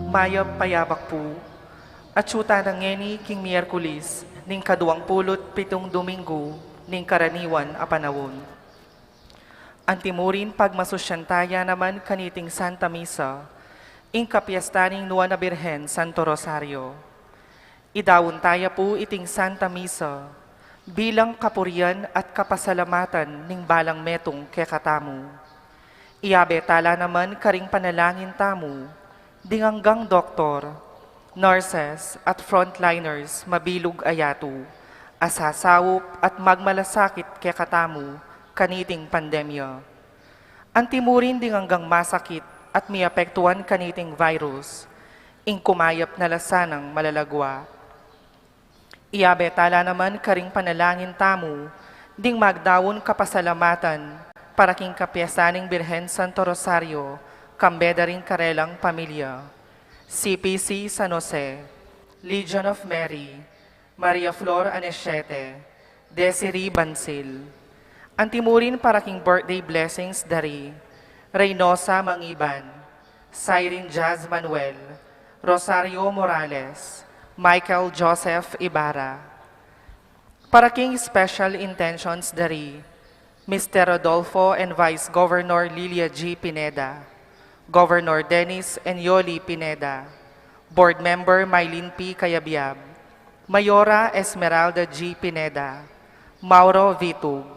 Mayap a yabak pu. Atyu tana ngeni king Miyerkules ning kaduang pulu't pitung Domingo ning karaniwan a panaun. Antimurin pagmasusyan taya naman kaniting Santa Misa, ing kapiesta ning Nuan a Birhen Santo Rosario. Idaun taya pu iting Santa Misa bilang kapurian at kapasalamatan ning balang metung kekatamu. Iabe tala naman karing panalangin tamu ding anggang doktor, nurses, at frontliners mabilug a yatu a sasaup at magmalasakit kekatamu kaniting pandemya. Antimurin ding anggang masakit at miapektuan kaniting virus, ing kumayap na la sanang malalagua. Iabe tala naman karing panalangin tamu ding magdaun kapasalamatan para king kapiesta ning Birhen Santo Rosario, kambe da ring karelang pamilya. C P C San Jose, Legion of Mary, Maria Flor Anesiete, Desiree Bansil. Antimurin para king birthday blessings da ri Reynosa Mangiban, Siren Jazz Manuel, Rosario Morales, Michael Joseph Ibarra. Para king special intentions da ri Mister Rodolfo and Vice Governor Lilia G. Pineda, Governor Dennis and Yoli Pineda, Board Member Mylene P. Cayabyab, Mayora Esmeralda G. Pineda, Mauro Vitug,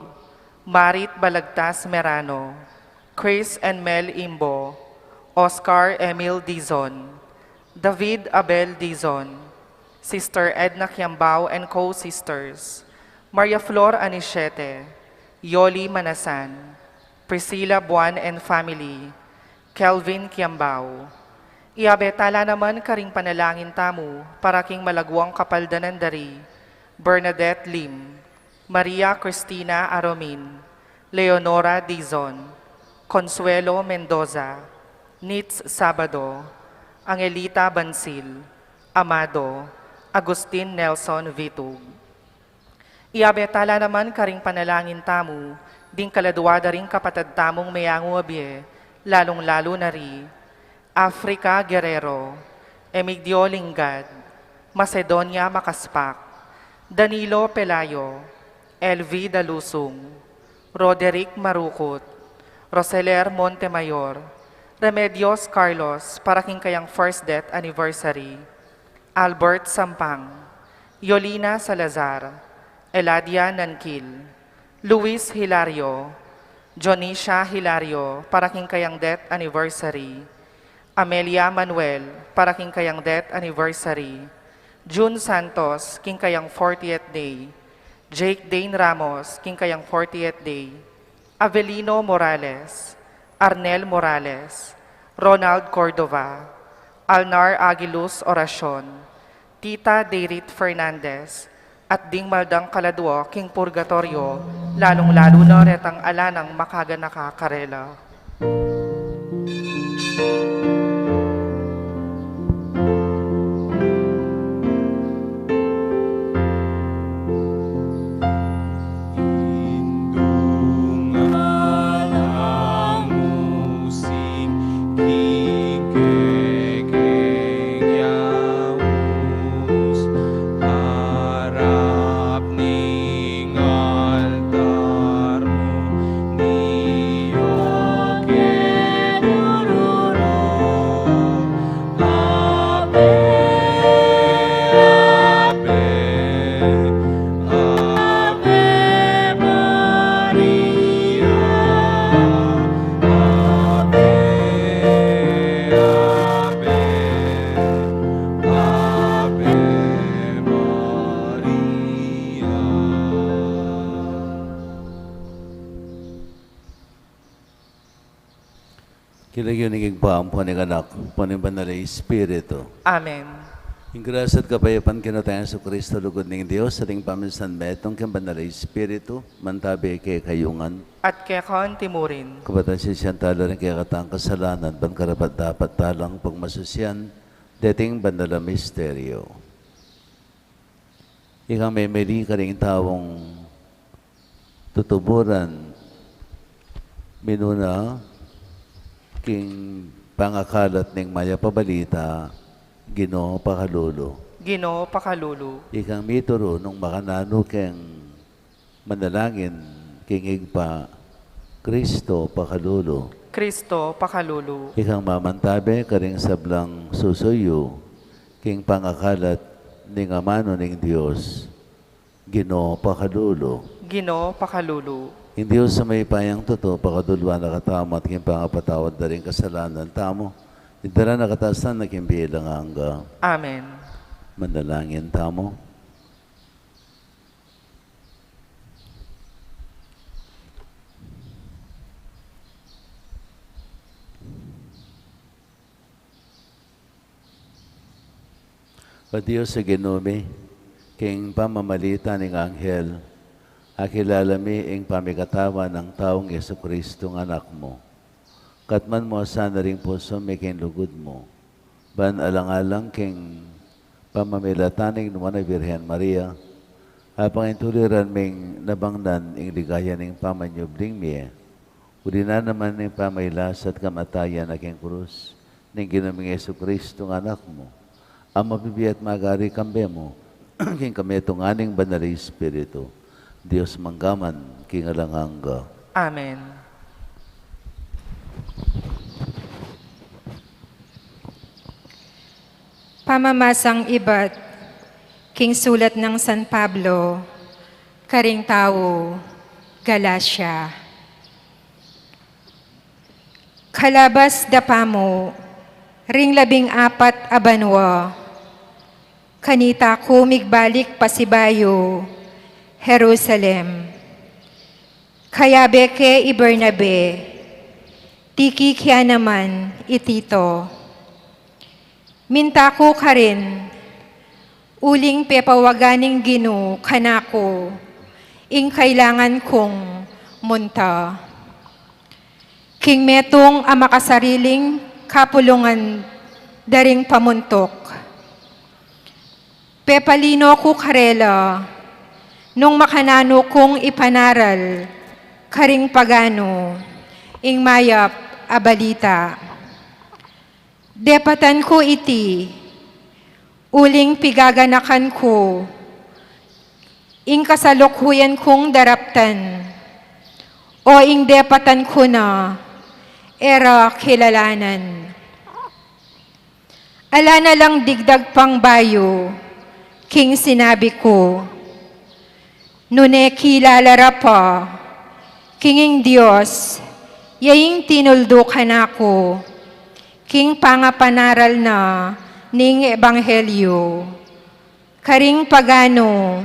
Marit Balagtas Merano, Chris and Mel Imbo, Oscar Emil Dizon, David Abel Dizon, Sister Edna Kiambao and co-sisters, Maria Flor Anisiete, Yoli Manasan, Priscilla Buan and family, Kelvin Kiambao. Iabe tala naman karing panalangin tamu para king malaguang kapaldanan da ri Bernadette Lim, Maria Cristina Aromin, Leonora Dizon, Consuelo Mendoza, Nitz Sabado, Angelita Bansil, Amado, Agustin Nelson Vitug. Iabe tala naman karing panalangin tamu ding kaladua da ring kapatad tamung meyangu a bie, lalung-lalu na ri Africa Guerrero, Emigdio Lingad, Macedonia Makaspak, Danilo Pelayo, L V Dalusung, Roderick Marukut, Roseler Montemayor, Remedios Carlos para king kayang first death anniversary, Albert Sampang, Yolina Salazar, Eladia Nankil, Luis Hilario, Jonisha Hilario para king kayang death anniversary, Amelia Manuel para king kayang death anniversary, June Santos king kayang fortieth day, Jake Dane Ramos king kayang fortieth day, Avelino Morales, Arnel Morales, Ronald Cordova, Alnar Aguiluz Oracion, Tita Deirit Fernandez, at ding maldang kaladua king purgatoryo, lalung-lalu na retang ala nang makaganaka karela. King lagyu ning Ibpa, ampo ning Anak, ampo ning Banal a Espiritu. Amen. Ing grasya at kapayapan king Ginu tang Jesucristo, lugud ning Dios, at ing pamisan metung king Banal a Espiritu, mantabi kekayu ngan. At keka antimurin. Kapatad, sisian tala ring kekatang kasalanan, ban karapat-dapat talang pagmasusian deting banal a misteryo. Ikang memeli karing taung tutuburan, minuna king pangakalat ning mayap a balita, Ginu, pakalulu. Ginu, pakalulu. Ikang mituru nung makananu keng manalangin king Ibpa, Kristo, pakalulu. Kristo, pakalulu. Ikang mamantabe karing sablang susuyu king pangakalat ning amanu ning Dios, Ginu, pakalulu. Ginu, pakalulu. Ing Dios a mayupayang tutu, pakaluluan na katamu at king pangapatawad da ring kasalanan tamu, idala na katamu king bie alang angga. Amen. Manalangin tamu. O Dios a Ginu mi, king pamamalita ning anghel, akilala mi ing pamikatawan nang taung Jesucristo a Anak mu. Katman mu sana ring pusu mi king lugud mu, ban alang-alang king pamamilatan ning Nuan a Virgen Maria, apangintuliran ming nabangnan ing ligaya ning pamanyubling mie, uli na naman ning pamailas at kamatayan a king krus ning Ginu ming Jesucristo a Anak mu, a mabibie at magari kambe mu, king kamitungan ning Banal a Espiritu, Dios mangga man king alang angga. Amen. Pamamasang ibat king sulat nang San Pablo karing tau Galacia. Kalabas da pamu, ring labing apat a banua, kanita ku migbalik pasibayu Jerusalem. Kayabe ke i Bernabe, Tiki kaya naman i Tito. Minta ku karin, uling pepawagan ning Ginu kanaku ing kailangan kung munta. King metung a makasariling kapulungan da ring pamuntuk. Pepalino ku karela, nung makananu kung ipanaral karing paganu ing mayap a balita. Depatan ku iti, uling pigaganakan ku ing kasalukuyan kung daraptan, o ing depatan ku na, e ra kilalanan. Ala na lang digdag pang bayu king sinabi ku, nune kilala ra pa king ing Dios ya ing tinuldu kanaku king pangapanaral na ning ebanghelyu karing paganu,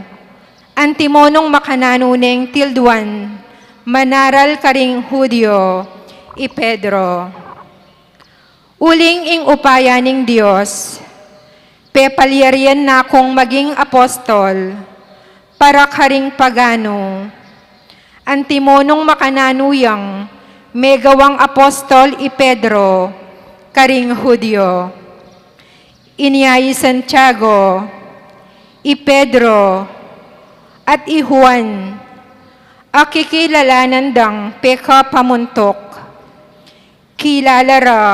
antimo nung makananu neng tilduan manaral karing Judio i Pedro. Uling ing upaya ning Dios, pepalyarian na kung maging apostol para karing paganu, antimo nung makananu yang megawang apostol i Pedro karing Judio. Inya i Santiago, i Pedro, at i Juan, a kikilalanan dang pekapamuntuk. Kilala ra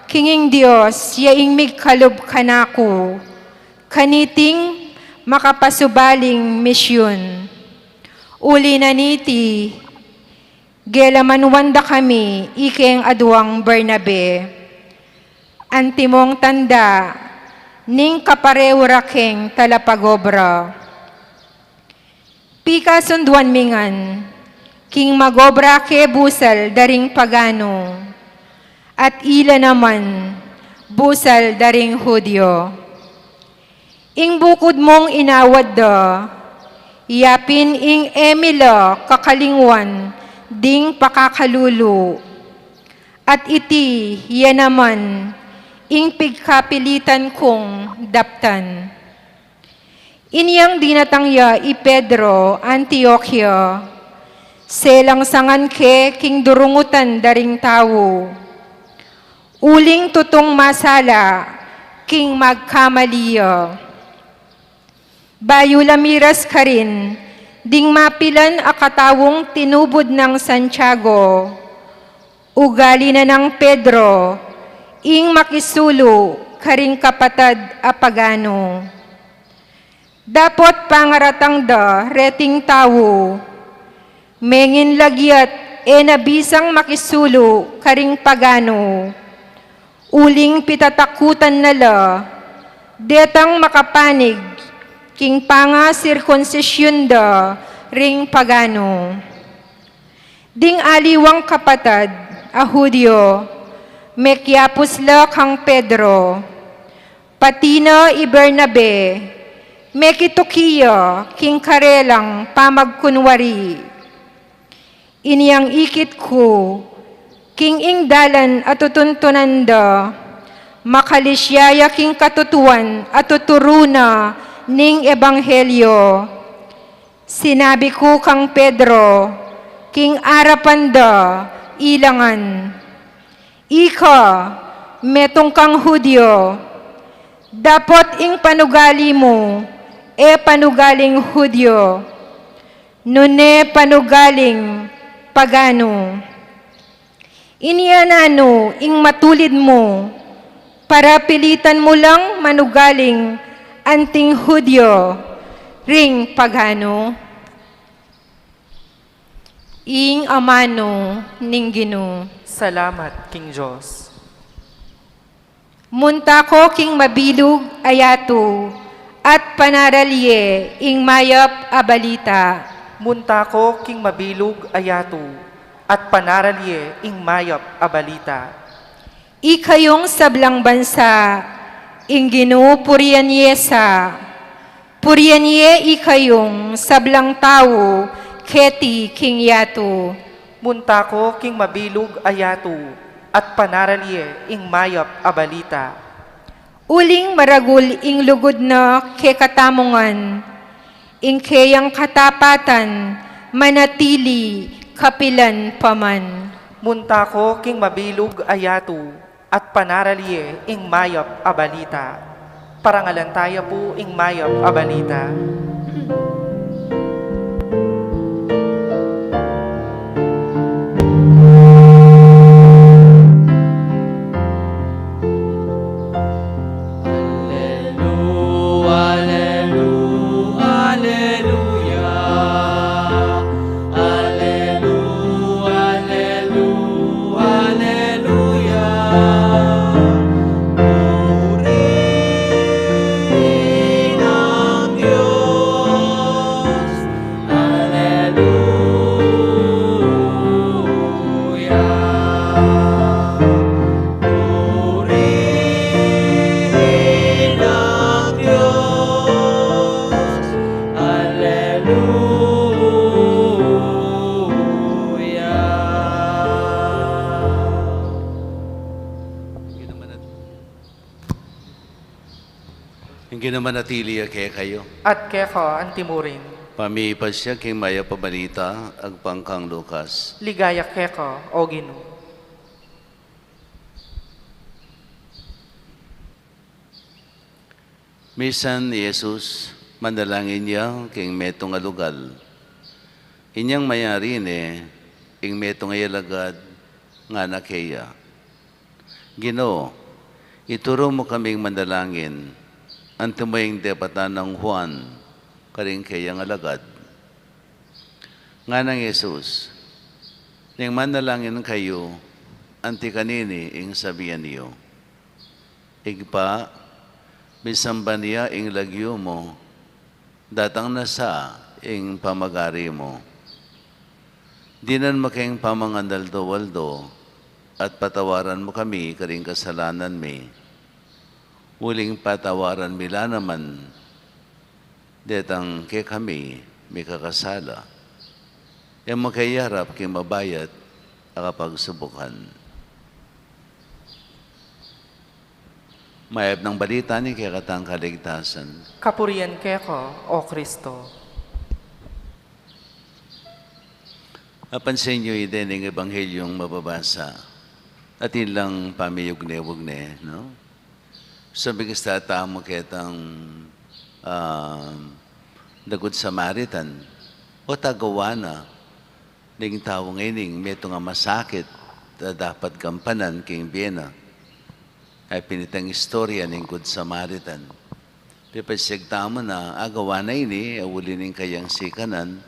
king ing Dios ya ing migkalub kanaku kaniting makapasubaling misyun. Uli na niti, gelaman wan da kami ikeng aduang Bernabe, antimong tanda ning kaparehu ra keng talapagobra. Pikasunduan mi ngan king magobra ke busal da ring paganu, at ila naman busal da ring Judio. Ing bukud mung inawad da, yapin ing e mi la kakalingwan ding pakakalulu, at iti ya naman ing pigkapilitan kung daptan. Inyang dinatang ya i Pedro Antioquia, selang sangan ke king durungutan da ring tau, uling tutung masala king magkamali ya. Bayu la miras karin ding mapilan a katawung tinubud nang Santiago, ugali na nang Pedro ing makisulu karing kapatad a paganu. Dapot pangaratang da reting tau, mengin lagiat e na bisang makisulu karing paganu, uling pitatakutan na la detang makapanig king pangasirkunsisyun da ring paganu. Ding aliwang kapatad a Judio, mekiapus la kang Pedro, pati na i Bernabe, mekituki ya king karelang pamagkunwari. Inyang ikit ku king ing dalan a tutuntunan da, makalisya ya king katutuan a tuturu na ning ebanghelyo. Sinabi ku kang Pedro king arapan da, ilangan, ika, metung kang Judio, dapot ing panugali mu e panugaling Judio, nune panugaling paganu. Inya nanu ing matulid mu, para pilitan mu lang manugaling anting Judio ring paganu? Ing amanu ning Ginu. Salamat king Dios. Munta ko king mabilug a yatu, at panaral ye ing mayap a balita. Munta ko king mabilug a yatu, at panaral ye ing mayap a balita. Ikayung sablang bansa, ing Ginu purian ye sa. Purian ye ikayung sablang tau keti king yatu. Munta ko king mabilug a yatu, at panaral ye ing mayap a balita. Uling maragul ing lugud na kekatamu ngan, ing keyang katapatan manatili kapilan pa man. Munta ko king mabilug a yatu, at panaral ye ing mayap a balita. Parangalan taya pu ing mayap a balita. Aleluya, aleluya, aleluya. Aleluya, aleluya, aleluya. Purihin ang Diyos. Aleluya. Purihin ang Diyos. Aleluya. Ing Ginu manatili ya kekayu. At keka antimurin. Pamipasya king mayap a balita, agpang kang Lucas. Ligaya keka, O Ginu. Misan i Jesus, manalangin ya king metung a lugal. Inyang mayari ne, ing metung a alagad ngana keya, "Ginu, ituru mu kaming manalangin, anti mo ing depatan nang Juan karing keyang alagad." Nganang Jesus, "Nung manalangin kayu, anti kanini ing sabian yu? Ibpa, misamban ya ing lagyu mu, datang na sa ing pamagari mu. Dinan mu keng pamangan aldo-aldo, at patawaran mu kami karing kasalanan mi, uling patawaran mi la naman detang kekami mikakasala. E mu ke iarap king mabayat a kapagsubukan." Mayap nang balita ning kekatang kaligtasan. Kapurian keka, O Kristo. Apansin yu, iti ning Ebanghelyung mababasa, atin lang pamiugne-ugne, no? Sumikis tamu ketang, ah, the Good Samaritan, o tagawa na ding tau ngeni ning metung a masakit a dapat gampanan king bie na. Ay pin itang istorya ning Good Samaritan. Pepasiag tamu na agawa na ini, e uli ning kayang sikanan,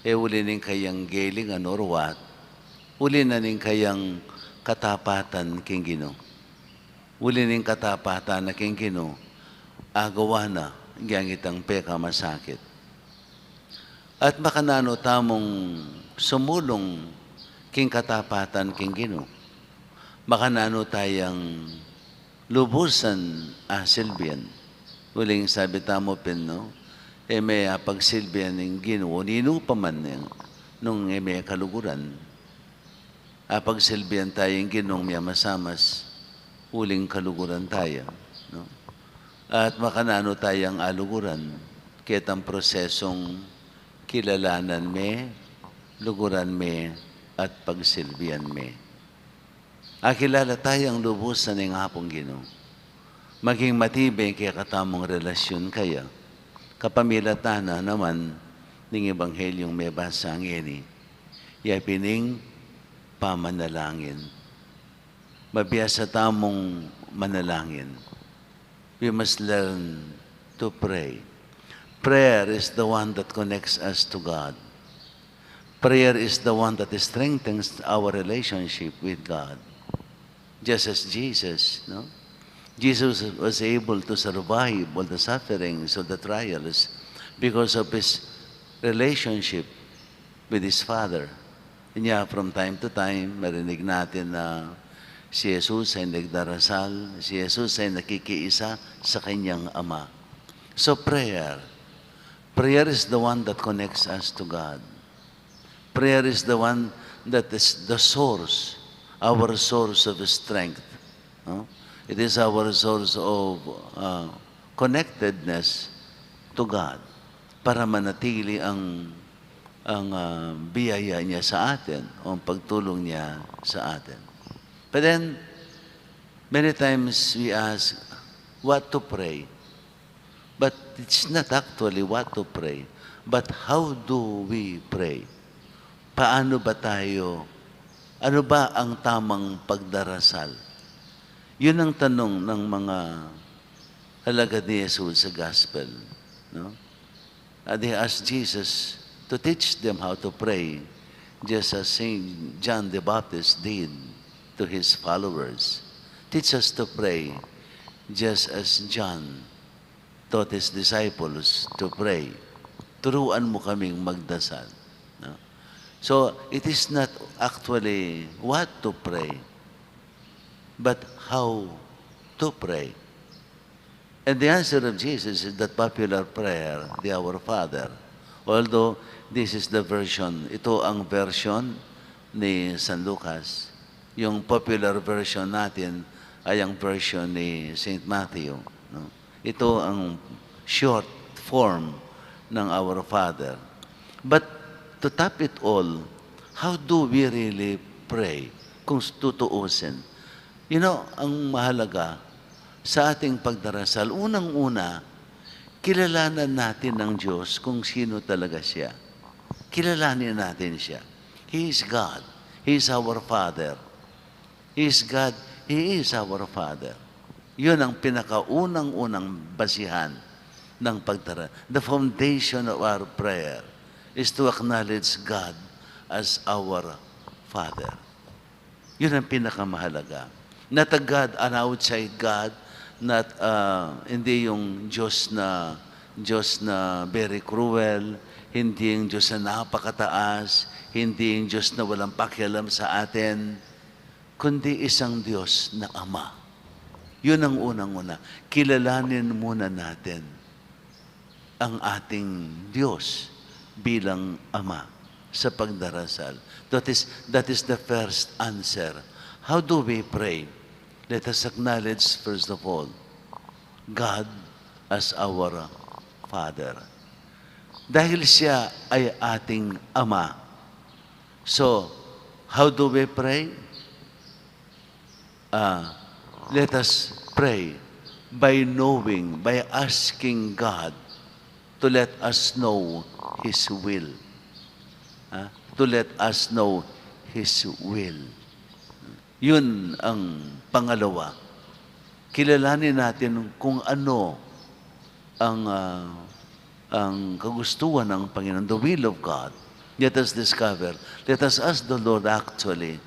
e uli ning kayang gelingan o ruat, uli na ning kayang katapatan king Ginu. Uli ning katapatan na king Ginu, agawa na ing itang pekamasakit. At makananu tamung sumulung king katapatan king Ginu? Makananu tayang lubusan a silbian? Uling sabi tamu pin, no, e me apagsilbian ing Ginu o ninu pa man nung e me kaluguran. Apagsilbian taya ing Ginung miyamasamas, uling kaluguran taya, no? At makananu tayang aluguran ketang prosesung kilalanan me, luguran me, at pagsilbian me. Akilala tayang lubusan ing Apung Ginu. Maging matibe ing kekatamung relasyun kaya, kapamilatan na naman ning Ebanghelyung mebasa ngeni. Ya pin ing pamanalangin. Mabiasa tamung manalangin. We must learn to pray. Prayer is the one that connects us to God. Prayer is the one that strengthens our relationship with God. Just as Jesus, no? Jesus was able to survive all the sufferings, all the trials, because of his relationship with his Father. Kaya from time to time, marinig natin na si Jesus ay nagdarasal, si Jesus ay nakikiisa sa kanyang Ama. So prayer, prayer is the one that connects us to God. Prayer is the one that is the source, our source of strength. No? It is our source of, uh, connectedness to God para manatili ang, ang, uh, biyaya niya sa atin o ang pagtulong niya sa atin. But then, many times we ask, "What to pray?" But it's not actually what to pray, but how do we pray? Paano ba tayo? Ano ba ang tamang pagdarasal? Yun ang tanong ng mga alagad ni Jesus sa gospel, no? And they asked Jesus to teach them how to pray, just as Saint John the Baptist did to his followers. Teach us to pray, just as John taught his disciples to pray. Turuan mo kaming magdasal. No? So, it is not actually what to pray, but how to pray. And the answer of Jesus is that popular prayer, the Our Father. Although this is the version, ito ang version ni San Lucas. Yung popular version natin ay ang version ni Saint Matthew, no? Ito ang short form ng Our Father. But to top it all, how do we really pray? Kung tutuusin, you know, ang mahalaga sa ating pagdarasal, unang-una, kilalanan natin ang Diyos kung sino talaga siya. Kilalanin natin siya. He is God. He is our Father. He is God. He is our Father. Yun ang pinakaunang-unang basihan ng pagdara-, the foundation of our prayer is to acknowledge God as our Father. Yun ang pinakamahalaga. Not a God, an outside God, not, ah, hindi yung Diyos na, Diyos na very cruel, hindi yung Diyos na napakataas, hindi yung Diyos na walang pakialam sa atin, kundi isang Diyos na Ama. Yun ang unang-una. Kilalanin muna natin ang ating Diyos bilang Ama sa pagdarasal. That is, that is the first answer. How do we pray? Let us acknowledge, first of all, God as our Father. Dahil siya ay ating Ama. So, how do we pray? Ah, let us pray by knowing, by asking God to let us know His will. Ah, to let us know His will. Yun ang pangalawa. Kilalanin natin kung ano ang, ah, ang kagustuhan ng Panginoon, the will of God. Let us discover. Let us ask the Lord actually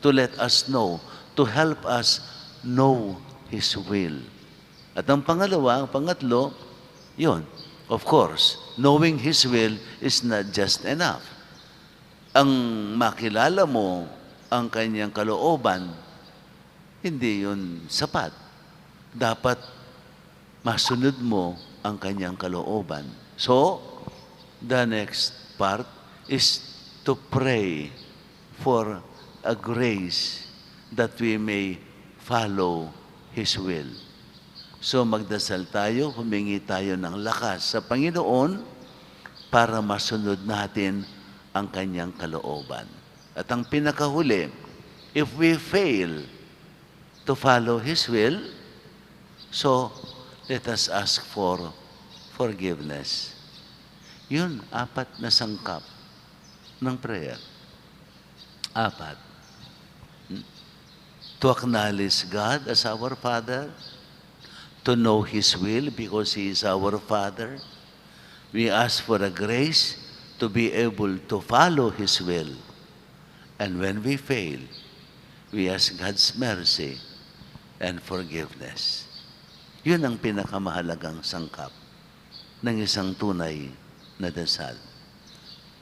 to let us know, to help us know His will. At ang pangalawa, ang pangatlo, yun, of course, knowing His will is not just enough. Ang makilala mo ang kanyang kalooban, hindi yun sapat. Dapat masunod mo ang kanyang kalooban. So, the next part is to pray for a grace that we may follow His will. So, magdasal tayo, humingi tayo ng lakas sa Panginoon para masunod natin ang kanyang kalooban. At ang pinakahuli, if we fail to follow His will, so let us ask for forgiveness. Yun, apat na sangkap ng prayer. Apat. Hmm? To acknowledge God as our Father, to know His will because He is our Father. We ask for a grace to be able to follow His will. And when we fail, we ask God's mercy and forgiveness. Yun ang pinakamahalagang sangkap ng isang tunay na dasal.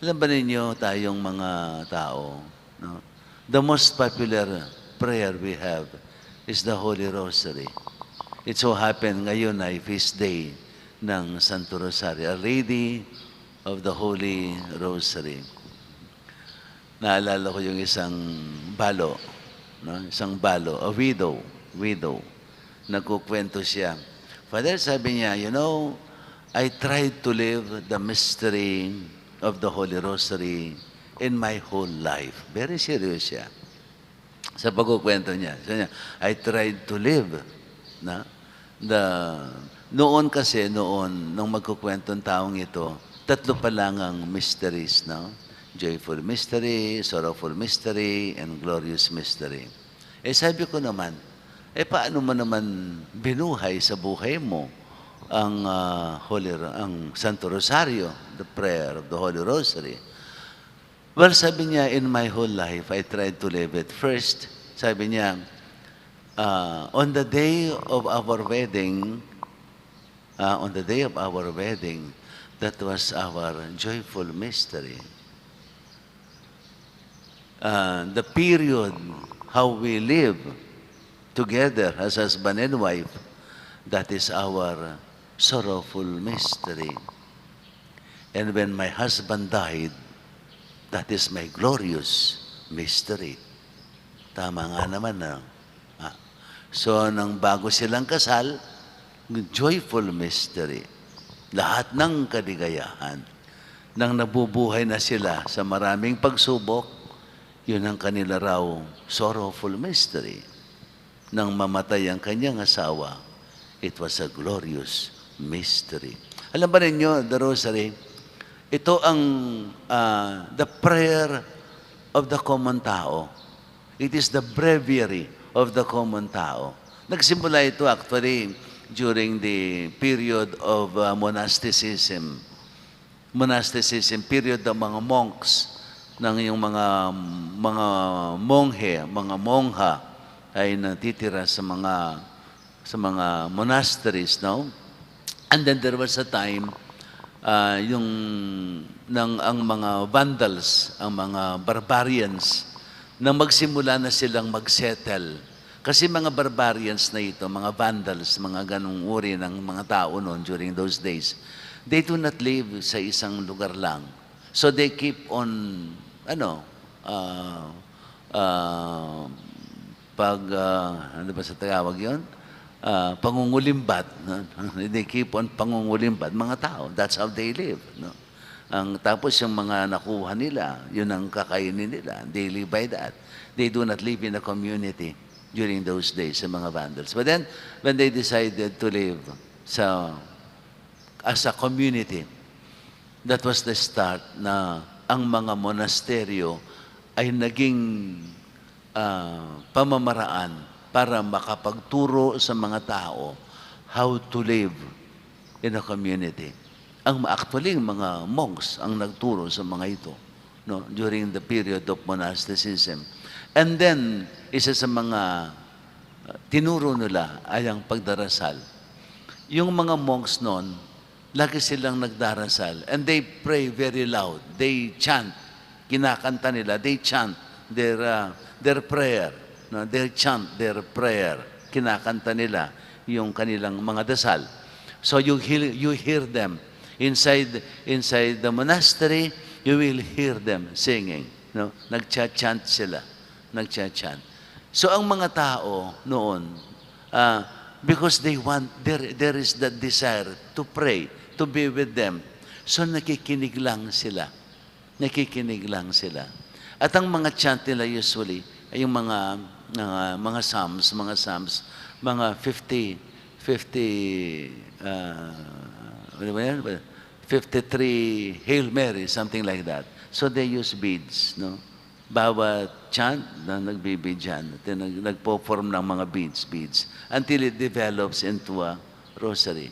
Alam ba ninyo, tayong mga tao, no? The most popular prayer we have is the Holy Rosary. It so happen, ngayon ay feast day ng Santo Rosario, Our Lady of the Holy Rosary. Naalala ko yung isang balo, no? Isang balo, a widow, widow. Nagkukwento siya. "Father," sabi niya, "you know, I tried to live the mystery of the Holy Rosary in my whole life." Very serious siya. Sa pagkukwento niya, sabi niya, "I tried to live na the," noon kasi, noon, nung magkukwento ang taong ito, tatlo pa lang ang mysteries, no? Joyful mystery, sorrowful mystery, and glorious mystery. Eh, sabi ko naman, "Eh, paano mo naman binuhay sa buhay mo ang, ah, Holy Ro-, ang Santo Rosario, the prayer of the Holy Rosary?" "Well," sabi niya, "in my whole life, I tried to live it." First, sabi niya, ah, on the day of our wedding, ah, on the day of our wedding, that was our joyful mystery. Ah, the period, how we live together as husband and wife, that is our sorrowful mystery. And when my husband died, that is my glorious mystery. Tama nga naman, no? Ah. So, nang bago silang kasal, joyful mystery. Lahat ng kaligayahan. Nang nabubuhay na sila sa maraming pagsubok, yun ang kanila raw sorrowful mystery. Nang mamatay ang kanyang asawa, it was a glorious mystery. Alam ba ninyo, the Rosary, ito ang, ah, the prayer of the common tao. It is the breviary of the common tao. Nagsimula ito actually during the period of, ah, monasticism. Monasticism period ng mga monks, ng yung mga, mga monghe, mga mongha ay natitira sa mga, sa mga monasteries, no? And then there was a time, ah, yung nang ang mga Vandals, ang mga barbarians, na magsimula na silang mag-settle. Kasi mga barbarians na ito, mga Vandals, mga ganung uri ng mga tao noon during those days, they do not live sa isang lugar lang. So they keep on, ano, ah, ah, pag, ah, ano ba sa Tagalog yun? Ah, pangungulimbat, no? They keep on pangungulimbat, mga tao. That's how they live, no? Ang, tapos yung mga nakuha nila, yun ang kakainin nila. They live by that. They do not live in a community during those days, sa mga Vandals. But then, when they decided to live sa, as a community, that was the start na ang mga monasteryo ay naging, ah, pamamaraan para makapagturo sa mga tao how to live in a community. Ang, actually, mga monks ang nagturo sa mga ito, no, during the period of monasticism. And then, isa sa mga, uh, tinuro nila ay ang pagdarasal. Yung mga monks noon, lagi silang nagdarasal. And they pray very loud. They chant. Kinakanta nila. They chant their, uh, their prayer. No? They chant their prayer. Kinakanta nila yung kanilang mga dasal. So you hear, you hear them inside, inside the monastery, you will hear them singing, no? Nagcha-chant sila. Nagcha-chant. So ang mga tao noon, ah, because they want, there, there is that desire to pray, to be with them. So nakikinig lang sila. Nakikinig lang sila. At ang mga chant nila usually ay yung mga, mga, mga psalms, mga psalms, mga fifty, fifty, ah, ano ba yan? Fifty-three Hail Mary, something like that. So they use beads, no? Bawat chant na nagbibidyan, at nag-, nagpo-form ng mga beads, beads, until it develops into a rosary.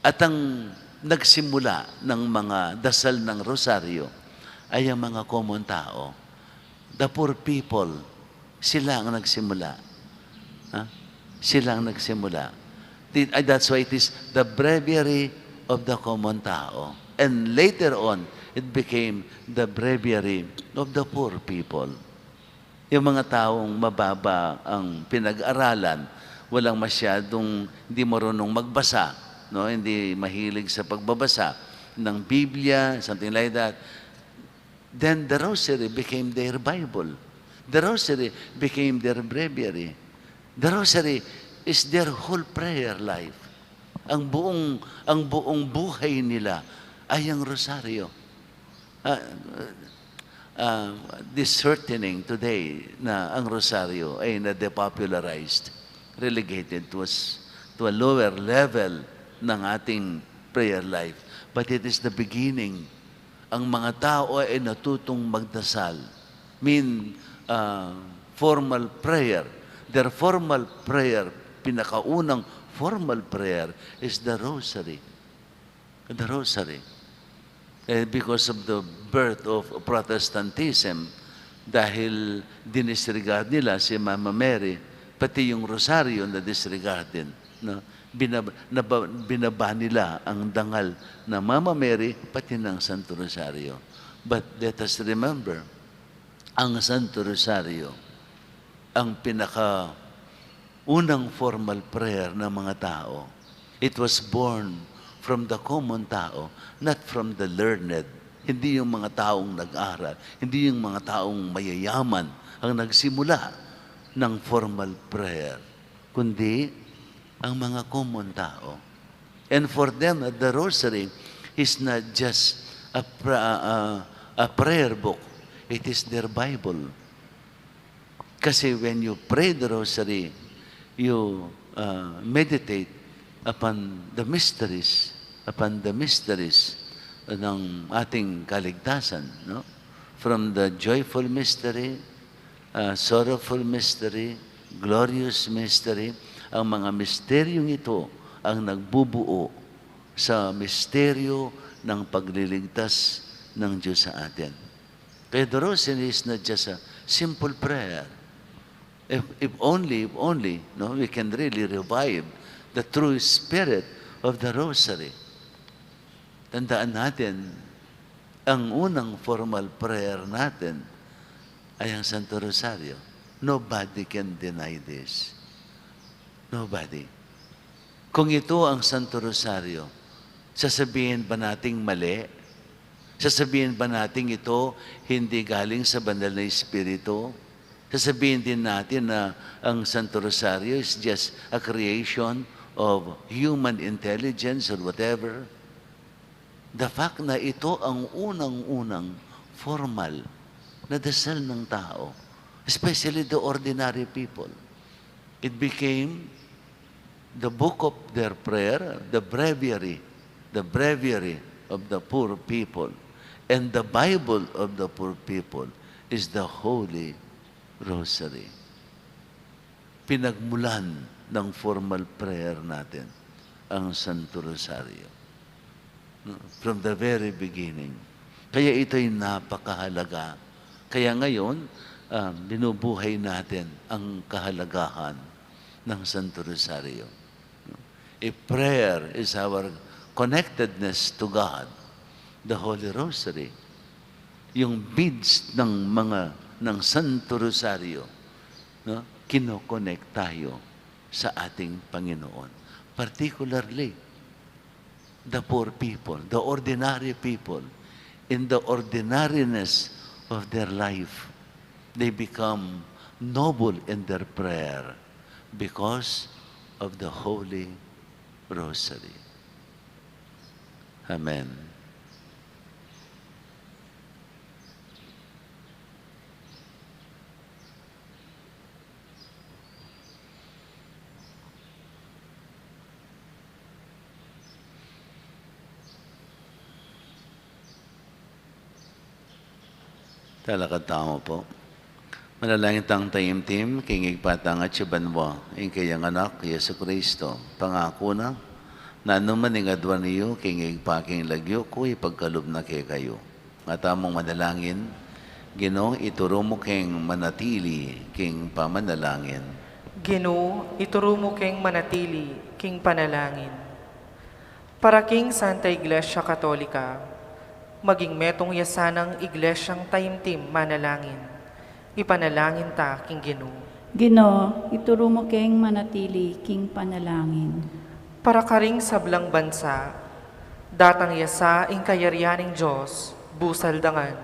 At ang nagsimula ng mga dasal ng rosaryo Ay ang mga common tao, the poor people, sila ang nagsimula. Ha? Sila ang nagsimula. Ti-, ah, that's why it is the breviary of the common tao. And later on, it became the breviary of the poor people. Yung mga taong mababa ang pinag-aralan, walang masyadong, hindi marunong magbasa, no? Hindi mahilig sa pagbabasa ng Biblia, something like that. Then the rosary became their Bible. The rosary became their breviary. The rosary is their whole prayer life. Ang buong, ang buong buhay nila ay ang rosaryo. Ah, ah, disheartening today na ang rosaryo ay na-depopularized, relegated to a s-, to a lower level ng ating prayer life. But it is the beginning. Ang mga tao ay natutong magdasal. Mean, ah, formal prayer. Their formal prayer, pinakaunang formal prayer is the rosary. The rosary. Eh, because of the birth of Protestantism, dahil dinisregard nila si Mama Mary, pati yung rosaryo na-disregard din, no? Binab-, naba-, binaba nila ang dangal na Mama Mary, pati ng Santo Rosario. But let us remember, ang Santo Rosario, ang pinaka unang formal prayer ng mga tao. It was born from the common tao, not from the learned. Hindi yung mga taong nag-aral, hindi yung mga taong mayayaman ang nagsimula ng formal prayer, kundi ang mga common tao. And for them, the rosary is not just a pra-, a, a prayer book. It is their Bible. Kasi when you pray the rosary, you, uh, meditate upon the mysteries, upon the mysteries ng ating kaligtasan, no? From the joyful mystery, uh, sorrowful mystery, glorious mystery, ang mga misteryong ito ang nagbubuo sa misteryo ng pagliligtas ng Diyos sa atin. Kaya the rosary is not just a simple prayer. If, if only, if only, no, we can really revive the true spirit of the rosary. Tandaan natin, ang unang formal prayer natin ay ang Santo Rosario. Nobody can deny this. Nobody. Kung ito ang Santo Rosario, sasabihin ba nating mali? Sasabihin ba nating ito hindi galing sa Banal na Espiritu? Sasabihin din natin na ang Santo Rosario is just a creation of human intelligence or whatever? The fact na ito ang unang-unang formal na dasal ng tao, especially the ordinary people. It became the book of their prayer, the breviary, the breviary of the poor people. And the Bible of the poor people is the Holy Rosary. Pinagmulan ng formal prayer natin ang Santo Rosario. From the very beginning. Kaya ito'y napakahalaga. Kaya ngayon, ah, binubuhay natin ang kahalagahan ng Santo Rosario. If prayer is our connectedness to God, the Holy Rosary, yung beads ng mga, ng Santo Rosario, no, kinokonek tayo sa ating Panginoon. Particularly, the poor people, the ordinary people, in the ordinariness of their life, they become noble in their prayer because of the Holy Rosary. Amen. Talakad tamu pu. Manalangin tang taimtim king Ibpa tang atsu banua, ing kayang Anak, Jesucristo. Pangaku na, nanu man ing adwan yu king Ibpa king lagyu ku, ipagkalub na kekayu. Nga tamung manalangin. Ginu, ituru mu keng manatili king pamanalangin. Ginu, ituru mu keng manatili king panalangin. Para king Santa Iglesia Katolika, maging metung ya sanang iglesyang taimtim manalangin. Ipanalangin ta king Ginu. Ginu, ituru mu keng manatili king panalangin. Para karing sablang bansa, datang ya sa ing kayarian ning Dios, busal dangan.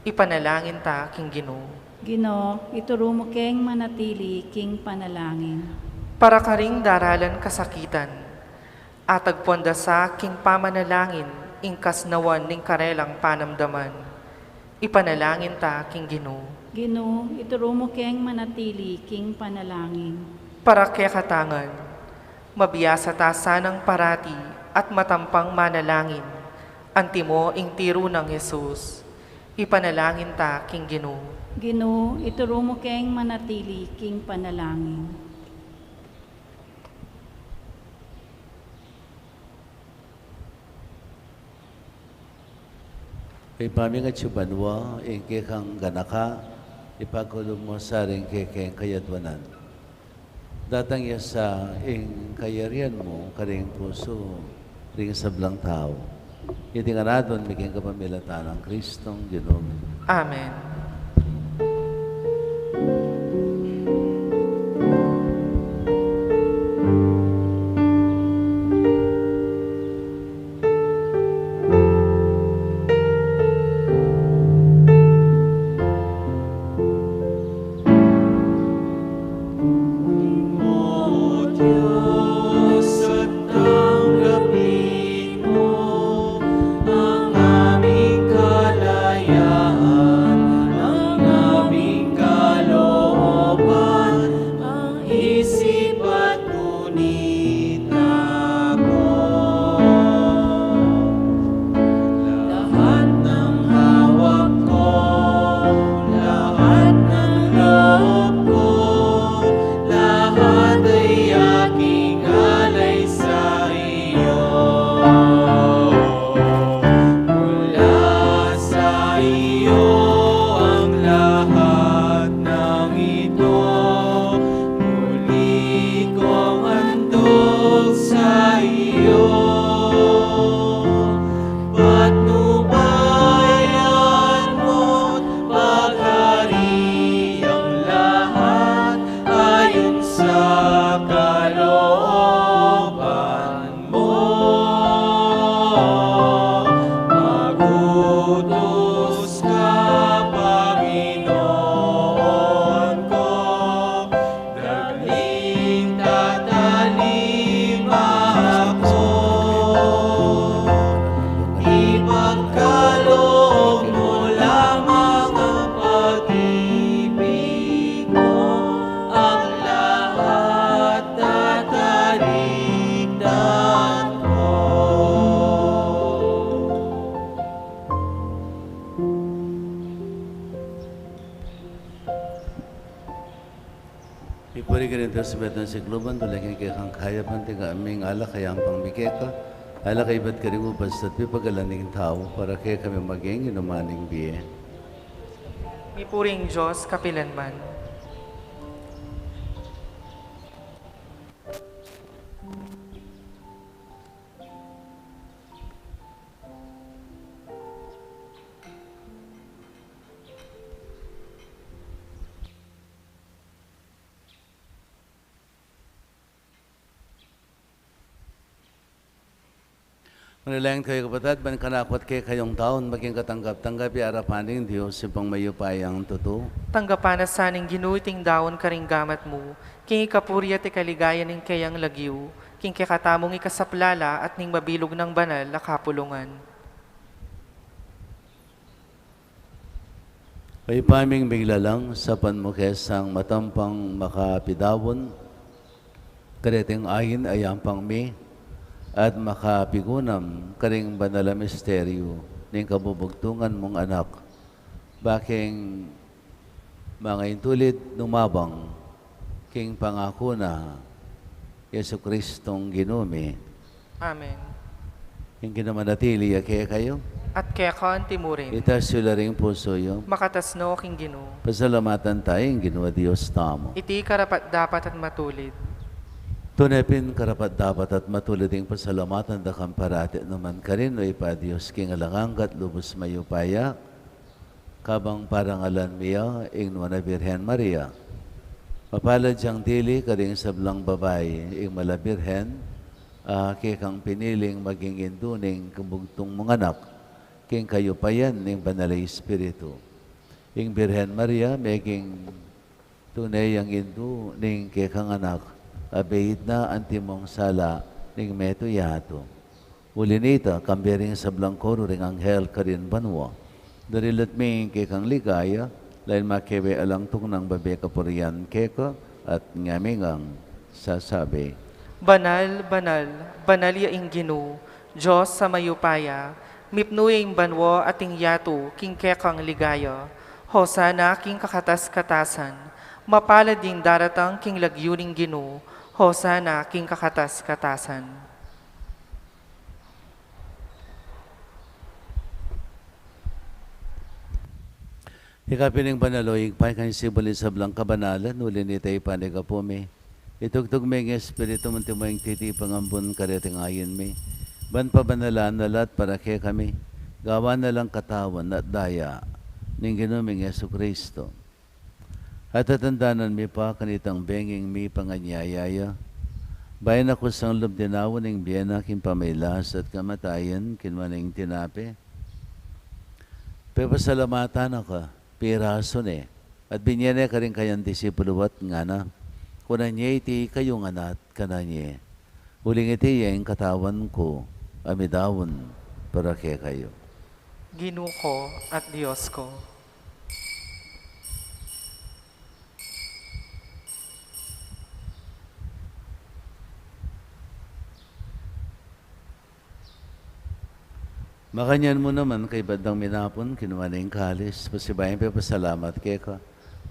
Ipanalangin ta king Ginu. Ginu, ituru mu keng manatili king panalangin. Para karing daralan kasakitan, atagpuan da sa king pamanalangin ing kasnawan ning karelang panamdaman. Ipanalangin ta king Ginu. Ginu, ituru mu keng manatili king panalangin. Para kekatang ngan, mabiasa ta sanang parati at matampang manalangin, antimo ing tiru nang Jesus. Ipanalangin ta king Ginu. Ginu, ituru mu keng manatili king panalangin. Ibpa mi atsu ka banua, ing kekang ganaka, ipakalub mu sa ring kekeng kayadwanan. Datang ya sa ing kayarian mu karing pusu ring sablang tau. Iti ngan adwan mi king kapamilatan nang Kristong Ginu mi. Amen. O Diyos, at tanggapin mo ang aming kalayaan, ang aming kalooban, ang isip at gunita ko. Lahat ng hawak ko, lahat ng loob ko, lahat ay aking alay sa iyo. Mula sa iyo ang lahat ng ito. Muli kong handog sa iyo. Patnubayan mo't pagharian lahat ayon sa kalooban mo. Mag-utos ka, Panginoon ko, dagling tatalima ako. Ipagkaloob mo lamang ang pag-ibig mo, ang lahat tatalikdan ko. Ipuri ka rin tayo sa betang sikluban, tuloy king kekang kayapan, tingga ming alak a yampang mi keka, alak a ibat karing ubas at pipagalan ning tau, para kekami maging inuman ning bie. Mipuri ing Dios kapilanman. Manalangin kayu, kapatad, ban kanaku at kekayung taun maging katanggap-tanggap ing arapan ning Dios, Ibpang mayupayang tutu. Tanggapan na sa ning Ginu iting daun karing gamat mu, king ikapuri at ikaligaya ning keyang lagyu, king kekatamung ikasaplala at ning mabilug nang banal a kapulungan. Ibpa ming miglalang, sapan mu ke sang matampang makapidaun kareting ain a yampang mi at makapigunam karing banal a misteryu ning kabubugtungan mung Anak, ba keng mangaintulid numabang king pangaku na, Jesucristong Ginu mi. Amen. Ing Ginu manatili ya kekayu. At keka antimurin. Itas yu la ring pusu yu. Makatas no king Ginu. Pasalamatan taya ing Ginu a Dios tamu. Iti karapat-dapat at matulid. Tune pin karapat-dapat at matulid ing pasalamatan da kang parati nukarin, O Ibpa, Dios king alang angga at lubus mayupaya. Kabang parangalan mi ya ing Nuan a Birhen Maria, mapalad yang dili karing sablang babai, ing Mala Birhen, a kekang piniling maging indu ning kabugtung mung anak, king kayupayan ning Banal a Espiritu. Ing Birhen Maria meging tune yang indu ning kekang anak, a beit na antimong sala ning metung yatu. Uli nita, kambe ring sablang koro ring anghel karin banua, darilat mi ing kekang ligaya, lain makewe alang tuknang babe kapurian keka, at ngami ngang sasabi: Banal, banal, banal ya ing Ginu, Dios a mayupaya, mipnu ya ing banua at ing yatu king kekang ligaya. Hosana king kakatas-katasan. Mapalad ding daratang king lagyu ning Ginu. Hosana king kakatas-katasan. Ika pin ing banal, O Ibpa, ika ing simbul ning sablang kabanalan, uli nita ipanyawad mi. Itugtug me ing Espiritu mu antimo ing titipang ambun kareting ain mi, ban pabanalan na la at para kekami, gawan na lang katawan at daya ning Ginu ming Jesucristo. At tatandanan mi pa kanitang benging mipanganyaya ya, bayu na kusang lub dinaun ing bie na king pamagkasakit at kamatayan, kinua ne ing tinape, pepasalamatan na ka, pirasu ne, at binie ne karing kayang disipulu at ngana: Kunan ye iti kayu ngan at kanan ye, uling iti ya ing katawan ku, a midaun para kekayu. Ginu ku at Dios ku. Makanyan mu naman, kaybat dang minapun, kinua ne ing kalis, pasibayu yang pepasalamat keka,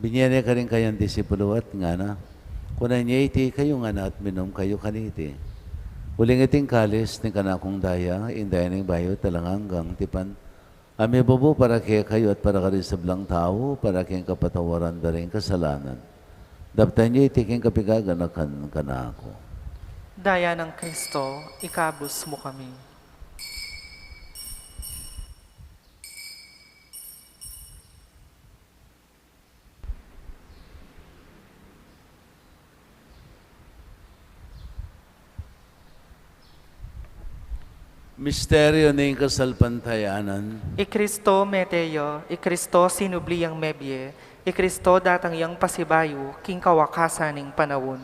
binie ne karing kayang disipulu at ngana: Kunan ye iti kayu ngan at minum kayu kaniti, uling iti ing kalis ning kanakung daya, ing daya ning bayu at alang anggang tipan, a mibubu para kekayu at para karing sablang tau, para king kapatawaran da ring kasalanan. Daptan ye iti king kapaganakan kanaku. Daya nang Kristo, ikabus mu kami. Misteryu ning kasalpantayanan. I Kristo mete ya, i Kristo sinubli yang mebie, i Kristo datang yang pasibayu king kawakasan ning panaun.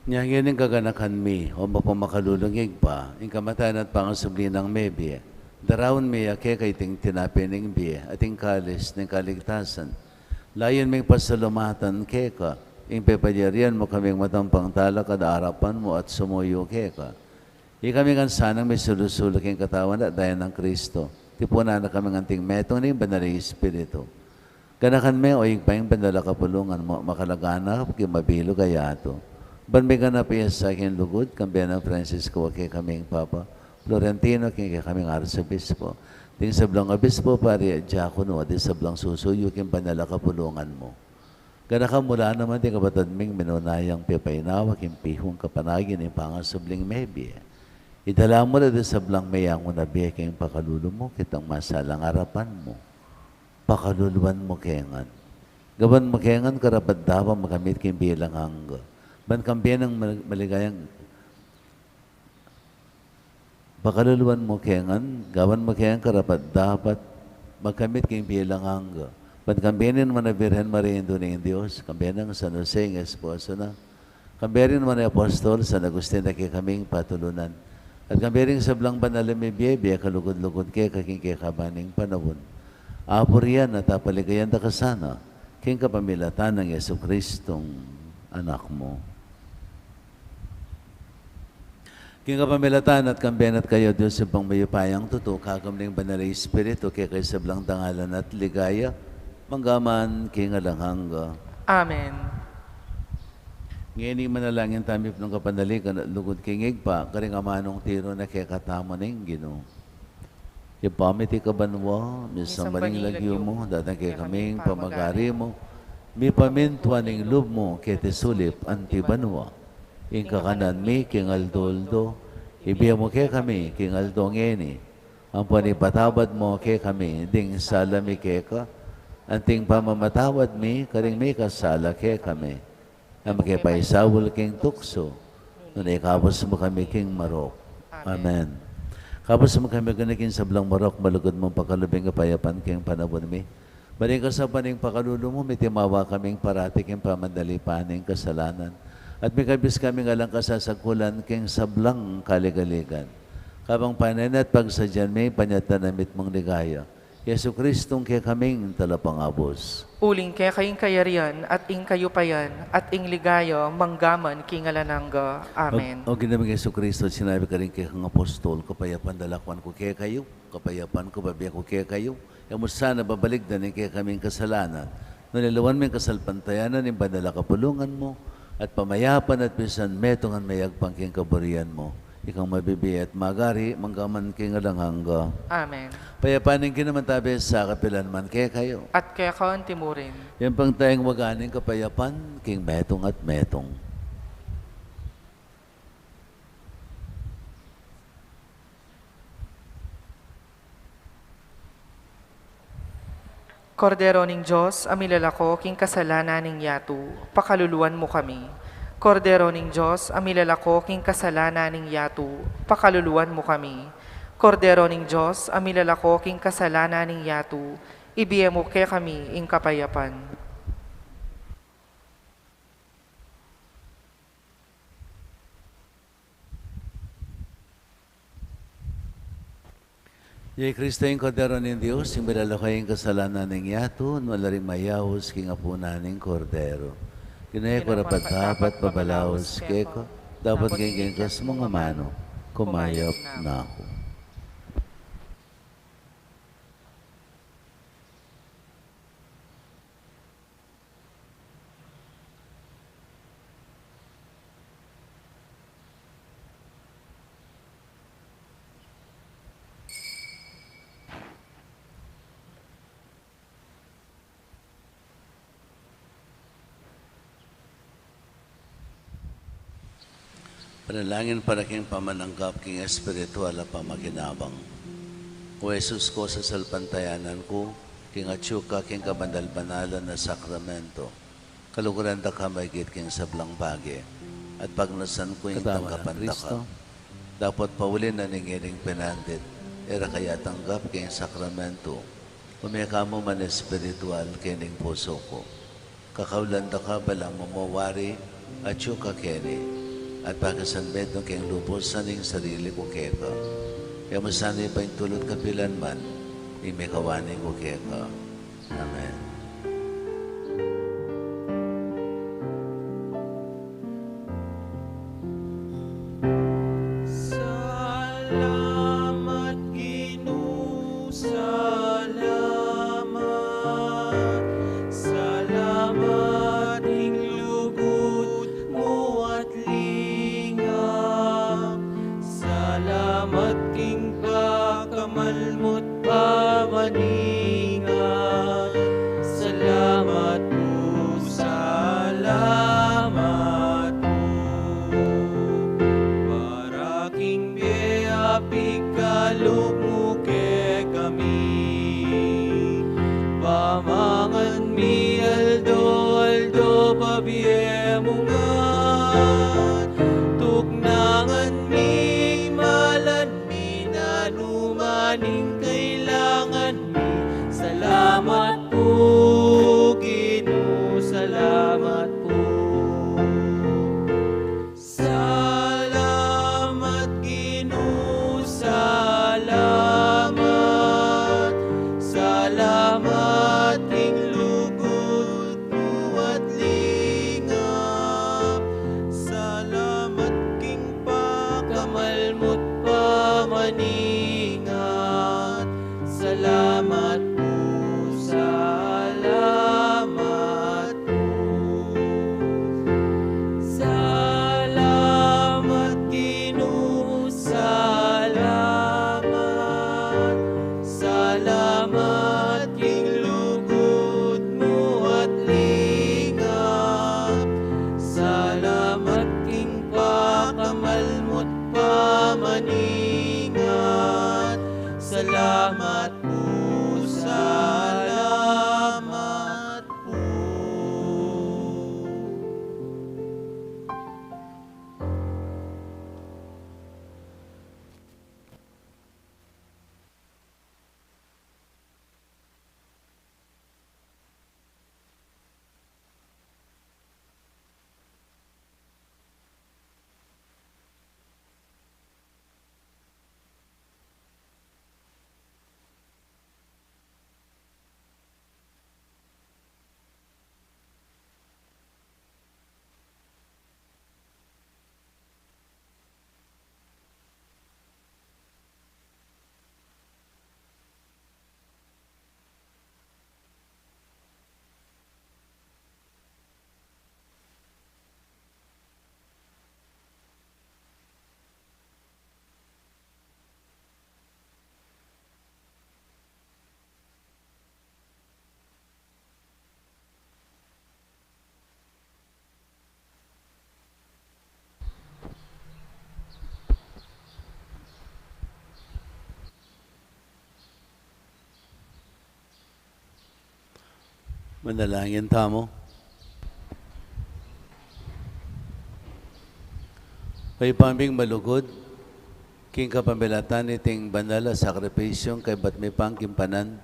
Nya ngeni ing kaganakan mi, o mapamakalulung Ibpa, ing kamatayan at pangasubli nang mebie, daraun mi ya keka iting tinape ning bie at ing kalis ning kaligtasan. Layun ming pasalamatan keka ing pepalyarian mu kaming matampang talakad king arapan mu at sumuyu keka. Ikami ngan sanang misulu-sulu king katawan at daya nang Kristo, tipunan na kaming anting metung ning Banal a Espiritu. Ganakan me, o Ibpa, ing banal a kapulungan mu, makalaganap king mabilug a yatu, ban miganap ya sa king lugud, kambe nang Francisco a kekaming Papa, Florentino king kekaming Arsobispo, ding sablang obispo, pari at diakono, at ding sablang susuyu king banal a kapulungan mu. Ganakan mu la naman ding kapatad ming minuna yang pepainawa king pihung kapanayan ning pangasubling mebie. Idala mu la ding sablang meyangu na bie king pakalulu mu, kitang masalang arapan mu. Pakaluluan mu ke ngan. Gawan mu ke ngan karapat-dapat makamit king bie alang angga. Ban kambe nang mal-, maligayang Pakaluluan mu ke ngan, gawan mu ke ngan karapat-dapat magkamit king bie alang angga. Ban kambe ning Nuan a Birhen Maria, Indu ning Dios, kambe nang San Jose, ing esposo na, kambe ring Nuan a Apostol, San Agustin, a kekaming patulunan, at kambe ring sablang banal a mebie, bie kalugud-lugud keka king kekaban ning panaun. Apurian at apaligayan da ka sana, king kapamilatan nang Jesucristong Anak mu. King kapamilatan na at kambe na at kaya, Dios Ibpang mayupayang tutu, kagum ning Banal a Espiritu, keka ing sablang dangalan at ligaya, mangga man king alang angga. Amen. Ngeni manalangin tamu, mipnung kapanaligan at lugud king Ibpa, karing amanung tiru na kekatamu ning Ginu. Ibpa mi, atiu ka banua, misamban ya ing lagyu mu, datang kekami ing pamagari mu, mipamintuan ing lub mu keti sulip anti banua. Ing kakanan mi king aldo-aldo, ibie mu kekami king aldo ngeni. Ampon ipatawad mu kekami ding sala mi keka, anti ing pamamatawad mi karing mikasala kekami. E mu ke paisaul king tuksu, nune ikabus mu kami king marok. Amen. Amen. Kabus mu kami king sablang marok, malugud mung pakalub ing kapayapan king panaun mi. Maring kasaupan ning pakalulu mu, mitimawa kaming parati king pamandalipan ning kasalanan. At mikabus kaming alang kasasagkulan king sablang kaligaligan. Kabang panayan at pagsadyan mi, panyatang na mitmung ligaya. Jesucristong kekaming talapangabus. Uling keka ing kayarian, at ing kayupayan, at ing ligaya, mangga man king alang angga. Amen. O, o Ginu ming Jesucristo, sinabi mu karing kekang apostol, kapayapan da lakwan ku kekayu, kapayapan ku bibie ku kekayu. E mu sana babalikdan ing kekaming kasalanan, nune lawan me ing kasalpantayanan ning banal a kapulungan mu, at pamayapan at pisan metung ngan mayagpang king kaburian mu. Ikang mabibie at magari, mangga man king alang angga. Amen. Ing kapayapan ning Ginu manatili sa kapilan man kekayu. At keka antimurin. Ing pangtayang waga ning kapayapan, king metung at metung. Kordero ning Dios, a milalako king kasalanan ning yatu, pakaluluan mu kami. Kordero ning Dios, a milalako king kasalanan ning yatu, pakaluluan mu kami. Kordero ning Dios, a milalako king kasalanan ning yatu, ibie mu kekami ing kapayapan. Iya i Kristo, ing Kordero ning Dios, ing milalako king kasalanan ning yatu. Nuan la ring mayaus king apunan ning Kordero. Ginu, e ku karapat-dapat pabalaus keka, dapot king kekang mayap mung amanu, kumayap na ku. Panalangin para king pamananggap king espiritual a pamakinabang. O Jesus ku, sasalpantayanan ku king atyu ka king kabanal-banalan a sakramento. Kaluguran da ka maigit king sablang bage, at pagnasan ku ing tanggapan da ka. Dapot pauli na ning iring pinandit, e ra ka ya tanggap king sakramento. Ume ka mu man espiritual king pusu ku. Kakaulan da ka balang mamawari, atyu ka keni, at pakisanmetung keng lubus ing sarili ku keka. E mu sana ipaintulut kapilan man ing mikawani ku keka. Amen. Salamat, Ginu, salamat. Salamat king lugud mu at lingap. Salamat king pakamal mu't pamaninga. Salamat pu, salamat pu. Para king bie a pikalub mu kekami. Pamangan mi aldo-aldo, pabie mu ngan. Tuknangan mi ing malan mi, nanu man ing kailangan mi. Salamat pu, Ginu, salamat pu. Salamat, Ginu, salamat. Salamat king lugud mu at lingap. Manalangin tamu. Ibpa ming malugud, king kapamilatan niting banal a sakripisyung kaybat mi pang gimpanan,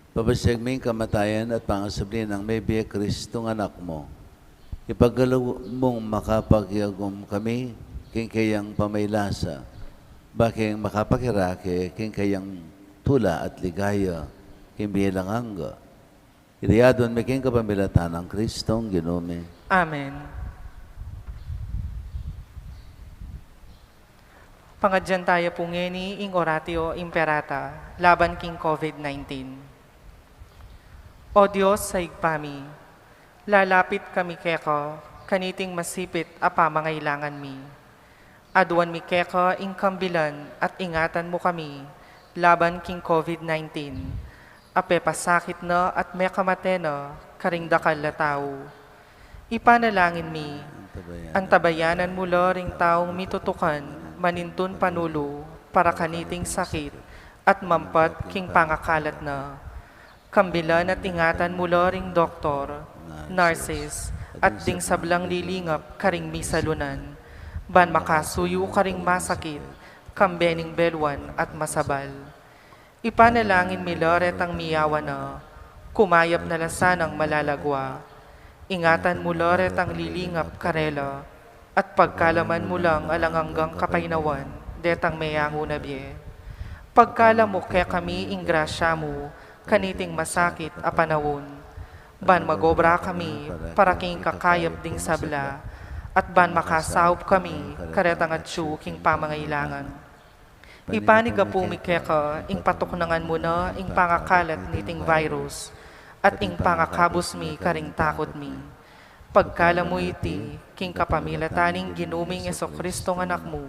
papasyag ming kamatayan at pangasubli nang mebie Kristong Anak mu. Ipagkalub mung makapakiagum kami king kayang pamaylasa, ba king makapakirake king kayang tula at ligaya king bie alang angga. Iti adwan mi king kapamilatan nang Kristong Ginu mi. Amen. Pangadyan taya pu ngeni ing Oratio Imperata laban king COVID nineteen. O Dios a Ibpa mi, lalapit kami keka kaniting masipit a pamangailangan mi. Adwan mi keka ing kambilan at ingatan mu kami laban king COVID nineteen, a pepasakit na at mekamate na karing dakal a tau. Ipanalangin mi, antabayanan mu la ring taung mitutukan manintun panulu para kaniting sakit at mampat king pangakalat na. Kambilan at ingatan mu la ring doktor, nurses, at ding sablang lilingap karing misalunan, ban makasuyu karing masakit, kambe ning beluan at masabal. Ipanalangin mi la retang miyawa na, kumayap na la sanang malalagua. Ingatan mu la retang lilingap karela, at pagkalaman mu lang alang anggang kapaynawan detang meyangu na bie. Pagkalam mu kekami ing grasya mu kaniting masakit a panaun, ban magobra kami para king kakayap ding sabla, at ban makasaup kami karetang atyu king pamangailangan. Ipanigapu mi keka ing patuknangan mu na ing pangakalat niting virus, at ing pangakabus mi karing takut mi. Pagkalam mu iti king kapamilatan ning Ginu ming Jesucristo a Anak mu,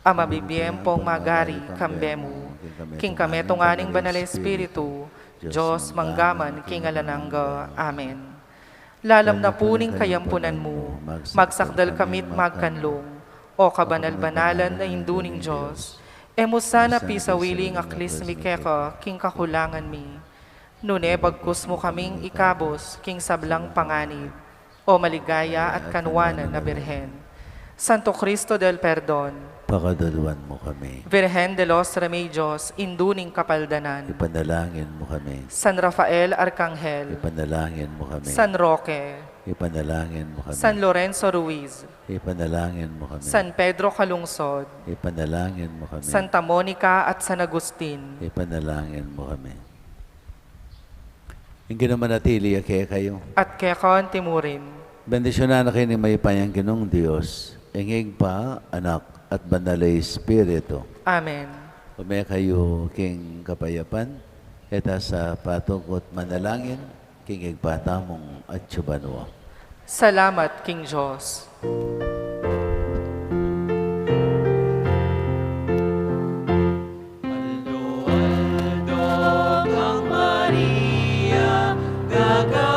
a mabibie ampong magari kambe mu, king kametungan ning Banal a Espiritu, Dios mangga man king alang angga. Amen. Lalam na pu ning kayampunan mu, magsakdal kami't magkanlung, o kabanal-banalan a Indu ning Dios. E mu sana pisawili ing aklis mi keka king kakulangan mi, nune bagkus mu kaming ikabus king sablang panganib, o maligaya at kanuanan a Birhen. Santo Cristo del Perdon, pakadalwan mu kami. Virgen de los Remedios, Indu ning Kapaldanan, ipanalangin mu kami. San Rafael Arkanghel, ipanalangin mu kami. San Roque, ipanalangin mu kami. San Lorenzo Ruiz, ipanalangin mu kami. San Pedro Calungsod, ipanalangin mu kami. Santa Monica at San Agustin, ipanalangin mu kami. Ing Ginu manatili ya kekayu. At keka antimurin. Bendisyunan na kayu ning mayupayang Ginung Dios, ing Ibpa, Anak, at Banal a Espiritu. Amen. Ume kayu king kapayapan, e ta sa patugut manalangin king Ibpa tamung atsu banua. Salamat king Dios. Aldo-aldo kang Maria, gaga